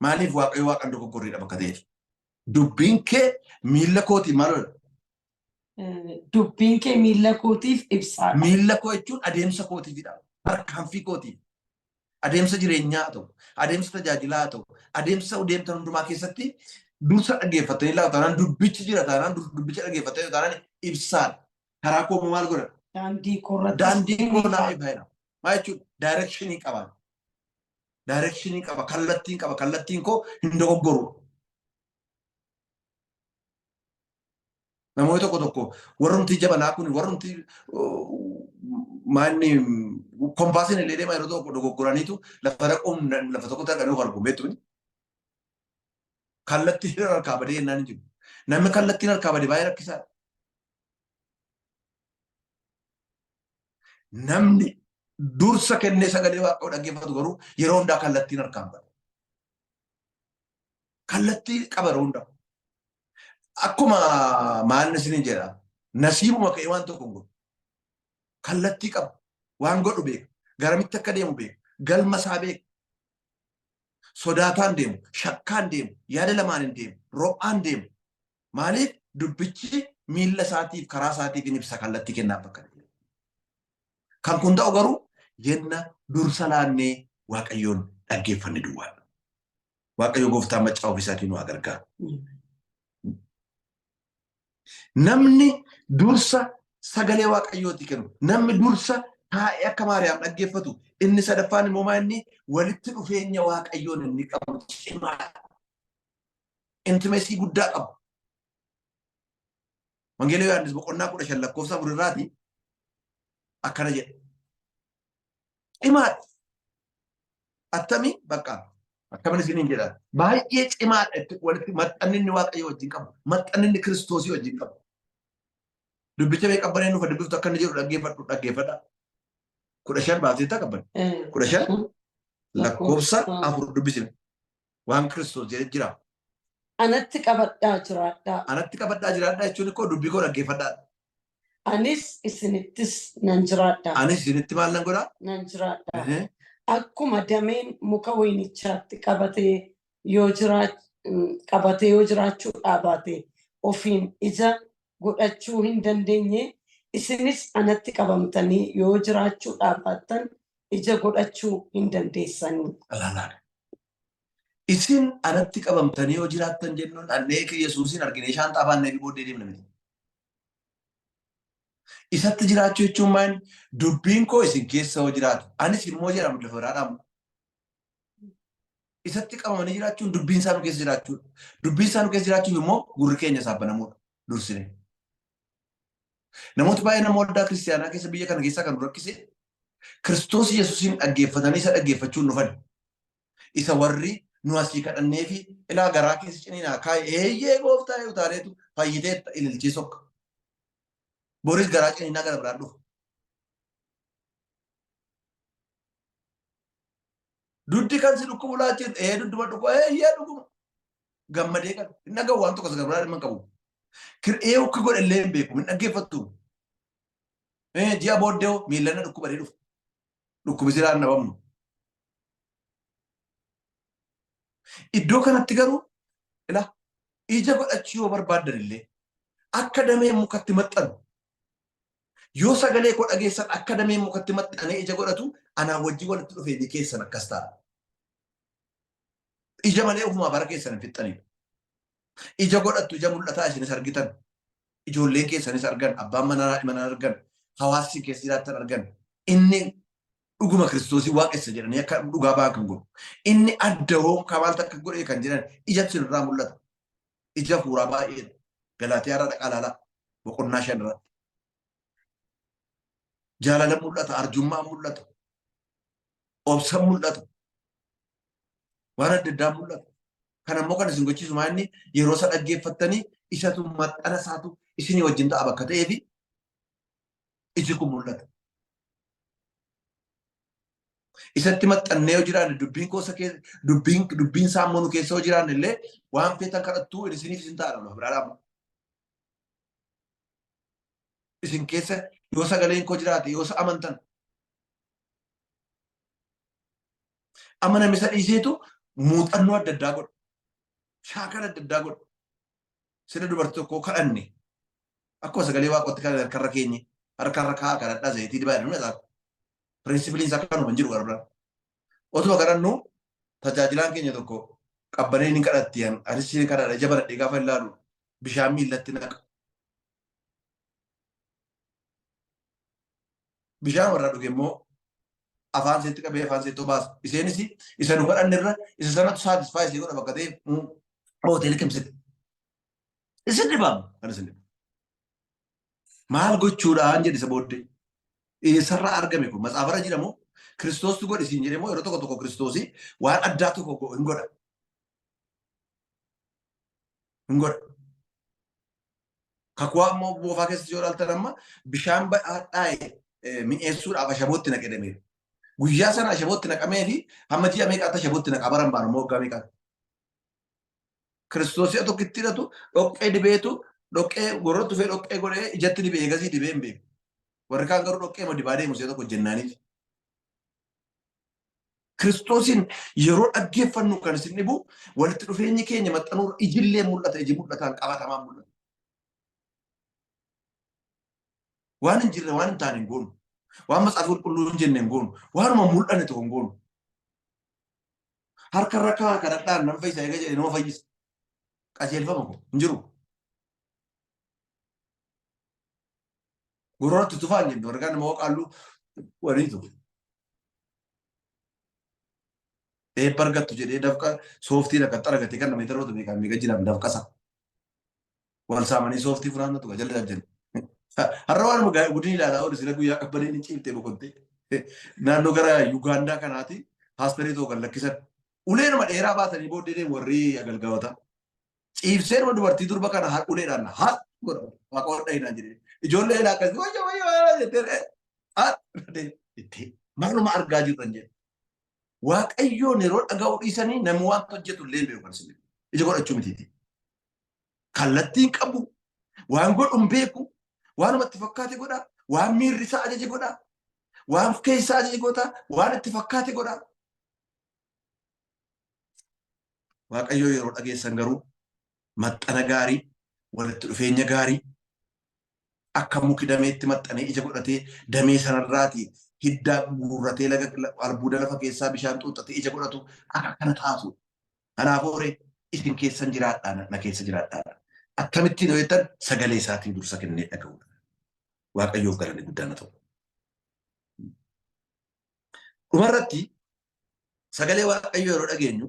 Maaliif Waaqayyo Waaqan dogoggorreedha bakka ta'eef. Dubbiin kee miilla kootii maal godha? Dubbiin kee miilla kootiif ibsaadha. Miilla koo jechuun adeemsa kootiifidha. Tarkaanfii kootiif. Adeemsa jireenyaa haa ta'u, adeemsa tajaajilaa haa ta'u, adeemsa deemtan hundumaa keessatti dursa dhaggeeffattanii laatu taanaan dubbichi jira taanaan dubbicha dhaggeeffattanii taanaan ibsaadha. Karaa koo maal godha? Daandii koo irratti Daandii koo naa ifa jedha. Maal jechuudha? Daayirekshinii qaba. Daayirekshinii qaba, kallattiin qaba, kallattiin koo hin dogoggoru. Namoonni tokko tokko warrumti jabanaa kun warrumti maanni kompaasiin illee deemaa yeroo tokko dogoggoraniitu lafa dhaquun lafa tokkotti arganii of argu beektu. Kallattiin harkaa badee jennaan hin jiru. Namni kallattiin harkaa bade baay'ee rakkisaadha. Namni dursa kennee sagalee waaqayyoo dhaggeeffatu garuu yeroo hundaa kallattiin harkaan bada. Kallattii qaba yeroo hundaa. Akkuma maalni isiniin jedha nasiibuma ka'ee waan tokko hin godhu. Kallattii qaba. Waan godhu beeka. Garamitti akka deemu beeka. Galma isaa beeka. Sodaataan deemu, shakkaan deemu, yaada lamaan hin deemu, ro'aan deemu. Maaliif dubbichi miilla isaatiif karaa isaatiif hin ibsa kallattii kennaaf bakka ta'e. Kan kun ta'u garuu yenna dursa laannee Waaqayyoon dhaggeeffanne duwwaadha. Waaqayyo gooftaan maccaa ofii isaatiin nu haa gargaaru. Namni dursa sagalee Waaqayyooti kennu, namni dursa taa'ee akka Maariyaam dhaggeeffatu, inni sadaffaan immoo maa inni walitti dhufeenya Waaqayyoon inni qabu cimaadha. Intimeesii guddaa qabu. Wangeela Yohaannis boqonnaa 15 lakkoofsa 4 irraati akkana jedha. Cimaadha. Attamii bakka akkamin isiniin jedha. Baay'ee cimaadha itti walitti maxxanni inni Waaqayyo wajjin qabu. Maxxanni inni Kiristoosii wajjin qabu. Dubbicha mee qabbanee nuuf dubbiftu akka inni jedhu dhaggeeffadhu dhaggeeffadha. 15 baafteetta qabban. 15 lakkoofsa 4 dubbisime. Waan Kiristoos jedhe jira. Anatti qabadhaa jiraadhaa. Anatti qabadhaa jiraadhaa jechuun koo dubbii koo dhaggeeffadhaa. Anis isinittis nan jiraadha. Anis isinitti maal nan godhaa? Nan jiraadha. Akkuma dameen muka wayinichaatti qabatee yoo qabatee yoo jiraachuu dhaabaate ofiin ija godhachuu hin dandeenye, isinis anatti qabamtanii yoo jiraachuu dhaabaattan ija godhachuu hin dandeessanii. Ilaalaa. Isin anatti qabamtanii yoo jiraattan jennuun dhannee Yesuusin argine shaanxaa baannee fi booddee deemna miti. Isatti jiraachuu jechuun maal? Dubbiin koo isin keessa yoo jiraatu, anis immoo jedhamu lafa biraa dhaamu. Isatti qabamanii jiraachuun dubbiin isaa nu keessa jiraachuudha. Dubbiin isaa nu keessa jiraachuuf immoo gurri keenya isaaf banamuudha dursine. Namoota baay'ee nama waldaa kiristiyaanaa keessa biyya kana keessaa kan nu rakkise Kiristoos Yesuusiin dhaggeeffatanii isa dhaggeeffachuun dhufan. Isa warri nu asii kadhannee fi ilaa garaa keessa ciniinaa kaa'e eeyyee gooftaa utaaleetu fayyiteetta ililchee sokka. Boris garaa ciniinaa gara biraan dhufa. Duddi kan si dhukkubu laachiin ee dudduma dhukkuba eeyyee dhuguma. Gammadee kan hin dhaga'u waan tokko gara biraa dhimma hin qabu. Kir'ee akka godhe illee hin beeku hin dhaggeeffattu. Ji'a booddee hoo miillana dhukkubanii dhufu. Dhukkubi siraan dhabamu. Iddoo kanatti garuu ila ija godhachuu yoo barbaaddan illee akka damee mukatti maxxanu yoo sagalee koo dhageessan akka damee mukatti maxxanee ija godhatu anaa wajjin walitti dhufeenyi keessan akkas ta'a. Ija malee ofumaa bara keessan hin fixxanidha. Ija godhattu ija mul'ataa isinis argitan. Ijoolleen keessanis argan, abbaan manaa haadhi manaa argan, hawaasni keessa jiraattan argan. Inni dhuguma Kiristoosii waaqessa jedhanii akka dhugaa ba'an kan godhu. Inni adda hoo maal takka godhee kan jedhan ija sirraa mul'ata. Ija hafuuraa baay'eedha. Galaatiyaa irraa dhaqaa ilaalaa. Boqonnaa 5 irratti. Jaalala mul'ata, arjummaa mul'ata, obsa mul'ata, waan adda addaa mul'ata. Kan ammoo kan isin gochiisu maa inni yeroo isa dhaggeeffattanii isatu maxxana isaatu isinii wajjin ta'a bakka ta'eefi iji kun mul'ata. Isatti maxxannee yoo jiraanne dubbiin koo isa keessa dubbiin dubbiin isaa immoo nu keessa yoo jiraanne illee waan feetan kadhattuu isiniif isin ta'a lafa biraa dhaabama. Isin keessa yoo sagaleen koo jiraate yoo isa amantan amma namni isa dhiiseetu muuxannoo adda addaa godha. Shaakala adda addaa godha. Sila dubartii tokkoo kadhanne akkuma sagalee waaqootti kan harkarra keenye harkarra kaa'aa kadhadhaa zayitii dibaa jedhamu isaa. Pirinsipiliin isaa kanuma hin jiru gara biraan. Otuma kadhannu tajaajilaan keenya tokko qabbanee ni kadhatti anis ni kadhadha ija banadhee gaafa ilaalu bishaan miillatti naqa. Bishaan warraa dhuge immoo afaan isheetti qabee afaan isheetti obaasa. Isheenis isa nu kadhanne irra isa sanatu saatisfaa ishee godha bakka ta'eef hoteela kimsite. Isin dhibaama kan isin dhibu. Maal gochuudhaan jedhe isa booddee. Eessarraa argame kun matsaafarra jira moo Kiristoostu godhe siin jedhe moo yeroo tokko tokko Kiristoosii waan addaa tokko hin godha. Hin godha. Kakuu ammoo boofaa keessatti yoo ilaaltan amma bishaan hadhaa'e mi'eessuudhaaf ashabootti naqe demeera. Guyyaa sana ashabootti naqamee fi hamma ji'a meeqaatti ashabootti naqa baran baanu immoo waggaa meeqaatti. Kiristoos si'a tokkitti hidhatu dhoqqee dibeetu dhoqqee gorora tufee dhoqqee godhee ijatti dibee eegasii dibee hin beeku. Warri kaan garuu dhoqqee ma dibaa deemu si'a tokko jennaaniif. Kiristoosiin yeroo dhaggeeffannu kan isin dhibu walitti dhufeenyi keenya maxxanuu ijillee mul'ata iji mul'ataan qabatamaan mul'ata. Waan hin jirre waan hin taane hin goonu. Waan macaafa qulqulluu hin jenne hin goonu. Waanuma mul'anne tokko hin goonu. Harka irra kaa kadhadhaan nan fayyisa eega jedhe nama fayyisa. Qajeelfama kun hin jiru. Gurratti tufaa hin jennu warri kaan nama qaalluu waliitu. Eebba argattu jedhee dafqa sooftii dhaqaxxa argatee kan namni darbatu beekaa meeqa jiran dafqa isaa. Wal saamanii sooftii funaannatu ka jala jennu. Har'a waan guddin ilaalaa oolu sila guyyaa qabbanee ni ciiftee boqottee. Naannoo gara Yugaandaa kanaati paasterii tokko kan lakkisan. Ulee nama dheeraa baatanii booddee deemu warri agalgaawata. Ciibsee nama dubartii durba kana har uleedhaan har godha. Waaqa hodha hinaan jedhee. Ijoollee ilaa akkasii wayya wayya jettee har itti maaluma argaa jirran jedhe. Waaqayyoon yeroo dhaga'uu dhiisanii namni waan hojjetu illee beeku kan isin ija godhachuu mitiiti. Kallattiin qabu waan godhu hin beeku waanuma itti fakkaate godha waan miirri isaa ajaje godha waan keessaa ajaje godha waan itti fakkaate godha. Waaqayyoo yeroo dhageessan garuu maxxana gaarii walitti dhufeenya gaarii akka muki dameetti maxxanee ija godhatee damee sanarraati hidda guurratee laga albuuda lafa keessaa bishaan xuuxxatee ija godhatu akka kana taatu. Kanaafuu ree isin keessan jiraadhaa na keessa jiraadhaa. Akkamittiin yoo jettan sagalee isaatiin dursa kennee dhaga'uudha. Waaqayyoof galanni guddaan haa ta'u. Dhumarratti sagalee Waaqayyoo yeroo dhageenyu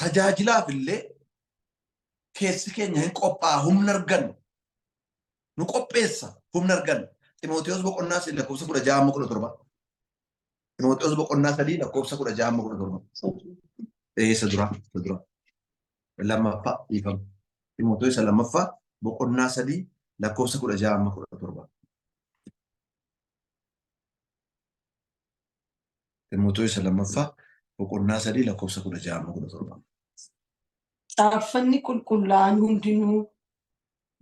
tajaajilaaf illee keessi keenya hin qophaa'a humna arganna. Nu qopheessa humna arganna. Ximootiyoos boqonnaa 3 lakkoofsa 16 amma 17. Ximootiyoos boqonnaa 3 lakkoofsa 16 amma 17. Isa dura isa dura. Lammaffaa dhiifama. Ximootiyoos isa lammaffaa boqonnaa 3 lakkoofsa 16 amma 17. Ximootiyoos isa lammaffaa boqonnaa 3 lakkoofsa 16 amma 17. Caaffanni qulqullaa'aan hundinuu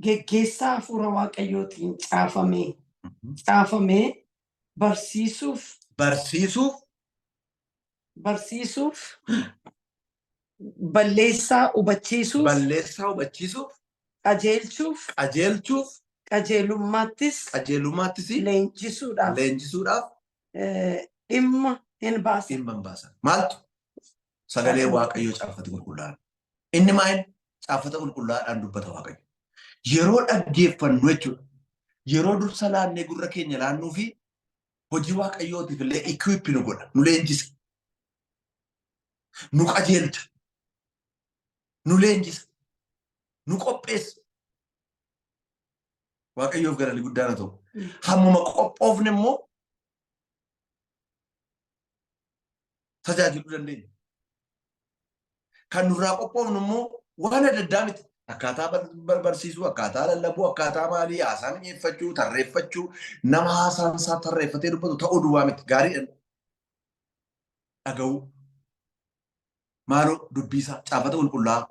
geggeessaa hafuura Waaqayyootiin caafame caafamee barsiisuuf Barsiisuuf barsiisuuf balleessaa hubachiisuuf balleessaa hubachiisuuf qajeelchuuf qajeelchuuf qajeelummaattis qajeelummaattis leenjisuudhaaf leenjisuudhaaf dhimma hin baasan. Dhimma hin baasan. Maaltu? Sagalee Waaqayyoo caaffata qulqullaa'aan. Inni maal? Caaffata qulqullaa'aadhaan dubbata Waaqayyo. Yeroo dhaggeeffannu jechuudha. Yeroo dursa laannee gurra keenya laannuu fi hojii Waaqayyootiif illee equip nu godha, nu leenjisa. Nu qajeelcha. Nu leenjisa. Nu qopheessa. Waaqayyoof galanni guddaan haa ta'u. Hammuma qophoofne immoo tajaajiluu dandeenya. Kan nurraa qophoofnu immoo waan adda addaa miti. Akkaataa barsiisuu, akkaataa lallabuu, akkaataa maalii, haasaa mi'eeffachuu, tarreeffachuu, nama haasaan isaa tarreeffatee dubbatu ta'uu duwwaa miti. Gaariidha. Dhaga'uu. Maaloo dubbii isaa caafata qulqullaa'aa.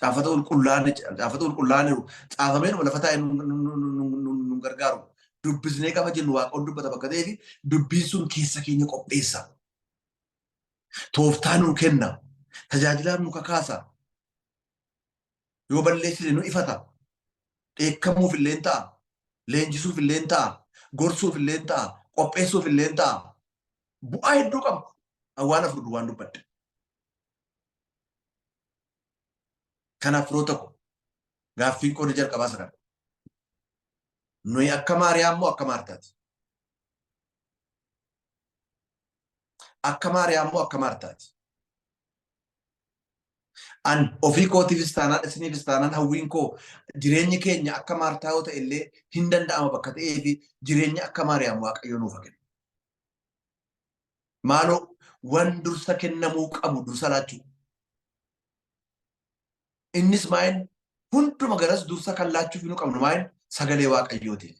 Caafata qulqullaa'aan caafata qulqullaa'aan jiru caafamee numa lafa taa'ee nu gargaaru. Dubbisnee gaafa jennu waaqoon dubbata bakka ta'eef dubbiin sun keessa keenya qopheessa. Tooftaa nuu kenna. Tajaajilaaf nu kakaasa. Yoo balleessine nu ifata. Dheekkamuuf illee ta'a. Leenjisuuf illee ta'a. Gorsuuf illee ta'a. Qopheessuuf illee ta'a. Bu'aa hedduu qaba. Waan afur duwwaan dubbadhe. Kanaaf firoota ko gaaffiin koo inni jalqabaa isa kana. Nuyi akka Maariyaam moo akka Maartaati? Akka Maariyaam moo akka Maartaati? An ofii kootiifis taanaan isiniifis taanaan hawwiin koo jireenyi keenya akka Maartaa yoo ta'e illee hin danda'ama bakka ta'ee fi jireenya akka Maariyaam Waaqayyo nuuf haa kennu. Maaloo wan dursa kennamuu qabu dursa laachuu. Innis maayin hunduma garas dursa kan laachuuf nu qabnu maayin sagalee Waaqayyootiif.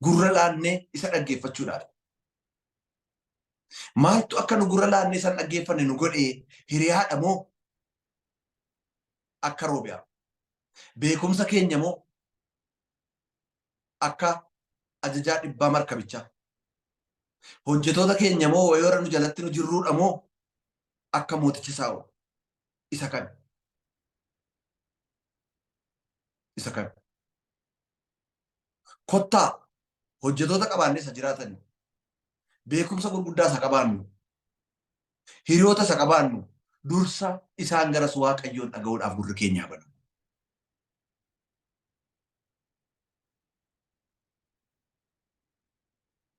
Gurra laannee isa dhaggeeffachuudhaaf. Maaltu akka nu gurra laannee isaan dhaggeeffanne nu godhee hiriyaadha moo akka Roobiyaa? Beekumsa keenya moo akka ajajaa dhibbaa markabichaa? Hojjetoota keenya moo wayoora nu jalatti nu jirruudha moo akka mooticha Saa'ol? Isa kami? Isa kami? Kottaa hojjetoota qabaannee isa jiraatan beekumsa gurguddaa isa qabaannu hiriyoota isa qabaannu dursa isaan garas Waaqayyoon dhaga'uudhaaf gurri keenya haa banamu.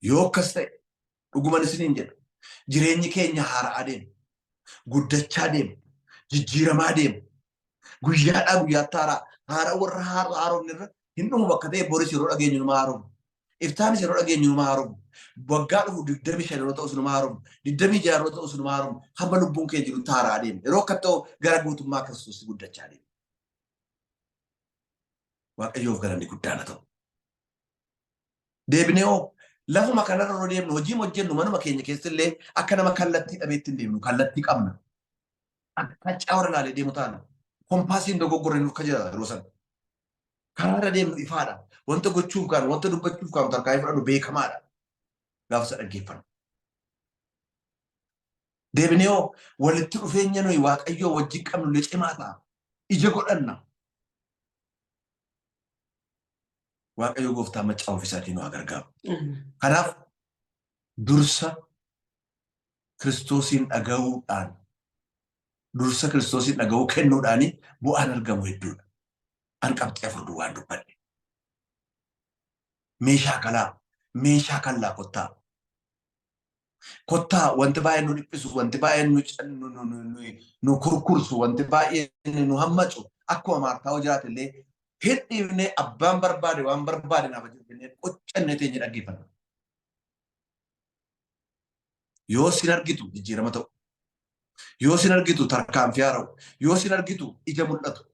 Yoo akkas ta'e dhuguman isiniin jedha jireenyi keenya haara'aa deema guddachaa deema jijjiiramaa deema guyyaadhaa guyyaatti haaraa haaraa warra haaromne irra hin dhumu bakka ta'e boris yeroo dhageenyu numa haaromne iftaanis yeroo dhageenyu numa haaromne waggaa dhufu 25 yeroo ta'us numa haaromne 26 yeroo ta'us numa haaromne hamma lubbuun keenya jirutti haaraa deema yeroo akka ta'u gara guutummaa Kiristoos guddachaa deema. Waaqayyoof galanni guddaan haa ta'u. Deebinee hoo lafuma kanarra yeroo deemnu hojii hojjennu manuma keenya keessa illee akka nama kallattii dhabeetti hin deemnu kallattii qabna. Akka caawara ilaalee deemu taana. Kompaasiin dogoggorre nuuf ka jira yeroo sana. Karaarra deemnu ifaadha. Wanta gochuuf kaanu wanta dubbachuuf kaanu tarkaanfii fudhannu beekamaadha. Gaafa isa dhaggeeffannu. Deebinee hoo walitti dhufeenya nuyi Waaqayyoo wajjin qabnu illee cimaa ta'a. Ija godhanna. Waaqayyo gooftaa maccaa ofiisaatiin nu haa gargaaru. Kanaaf dursa Kiristoosiin dhaga'uudhaan dursa Kiristoosiin dhaga'uu kennuudhaan bu'aan argamu hedduudha. An qabxii afur duwwaan dubbadhe. Meeshaa kalaa, meeshaa kallaa kottaa. Kottaa wanti baay'een nu dhiphisu, wanti baay'een nu kurkursu, wanti baay'een nu hammacu akkuma Maartaa hoo jiraate illee hin dhiifnee abbaan barbaade waan barbaade naaf jennee qoccannee teenye dhaggeeffanna. Yoo sin argitu jijjiirama ta'u. Yoo sin argitu tarkaanfii haara'u. Yoo sin argitu ija mul'atu.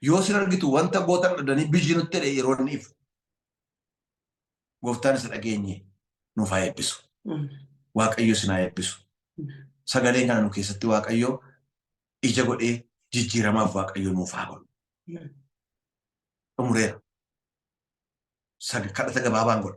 Yoo sin argitu wanta gootan dhabdanii biyyi nutti ta'e yeroo inni ifu. Gooftaan isa dhageenye nuuf haa eebbisu. Waaqayyo isin haa eebbisu. Sagaleen kana nu keessatti Waaqayyo ija godhee jijjiiramaaf Waaqayyo nuuf haa godhu. Xumureera. Kadhata gabaabaan godha.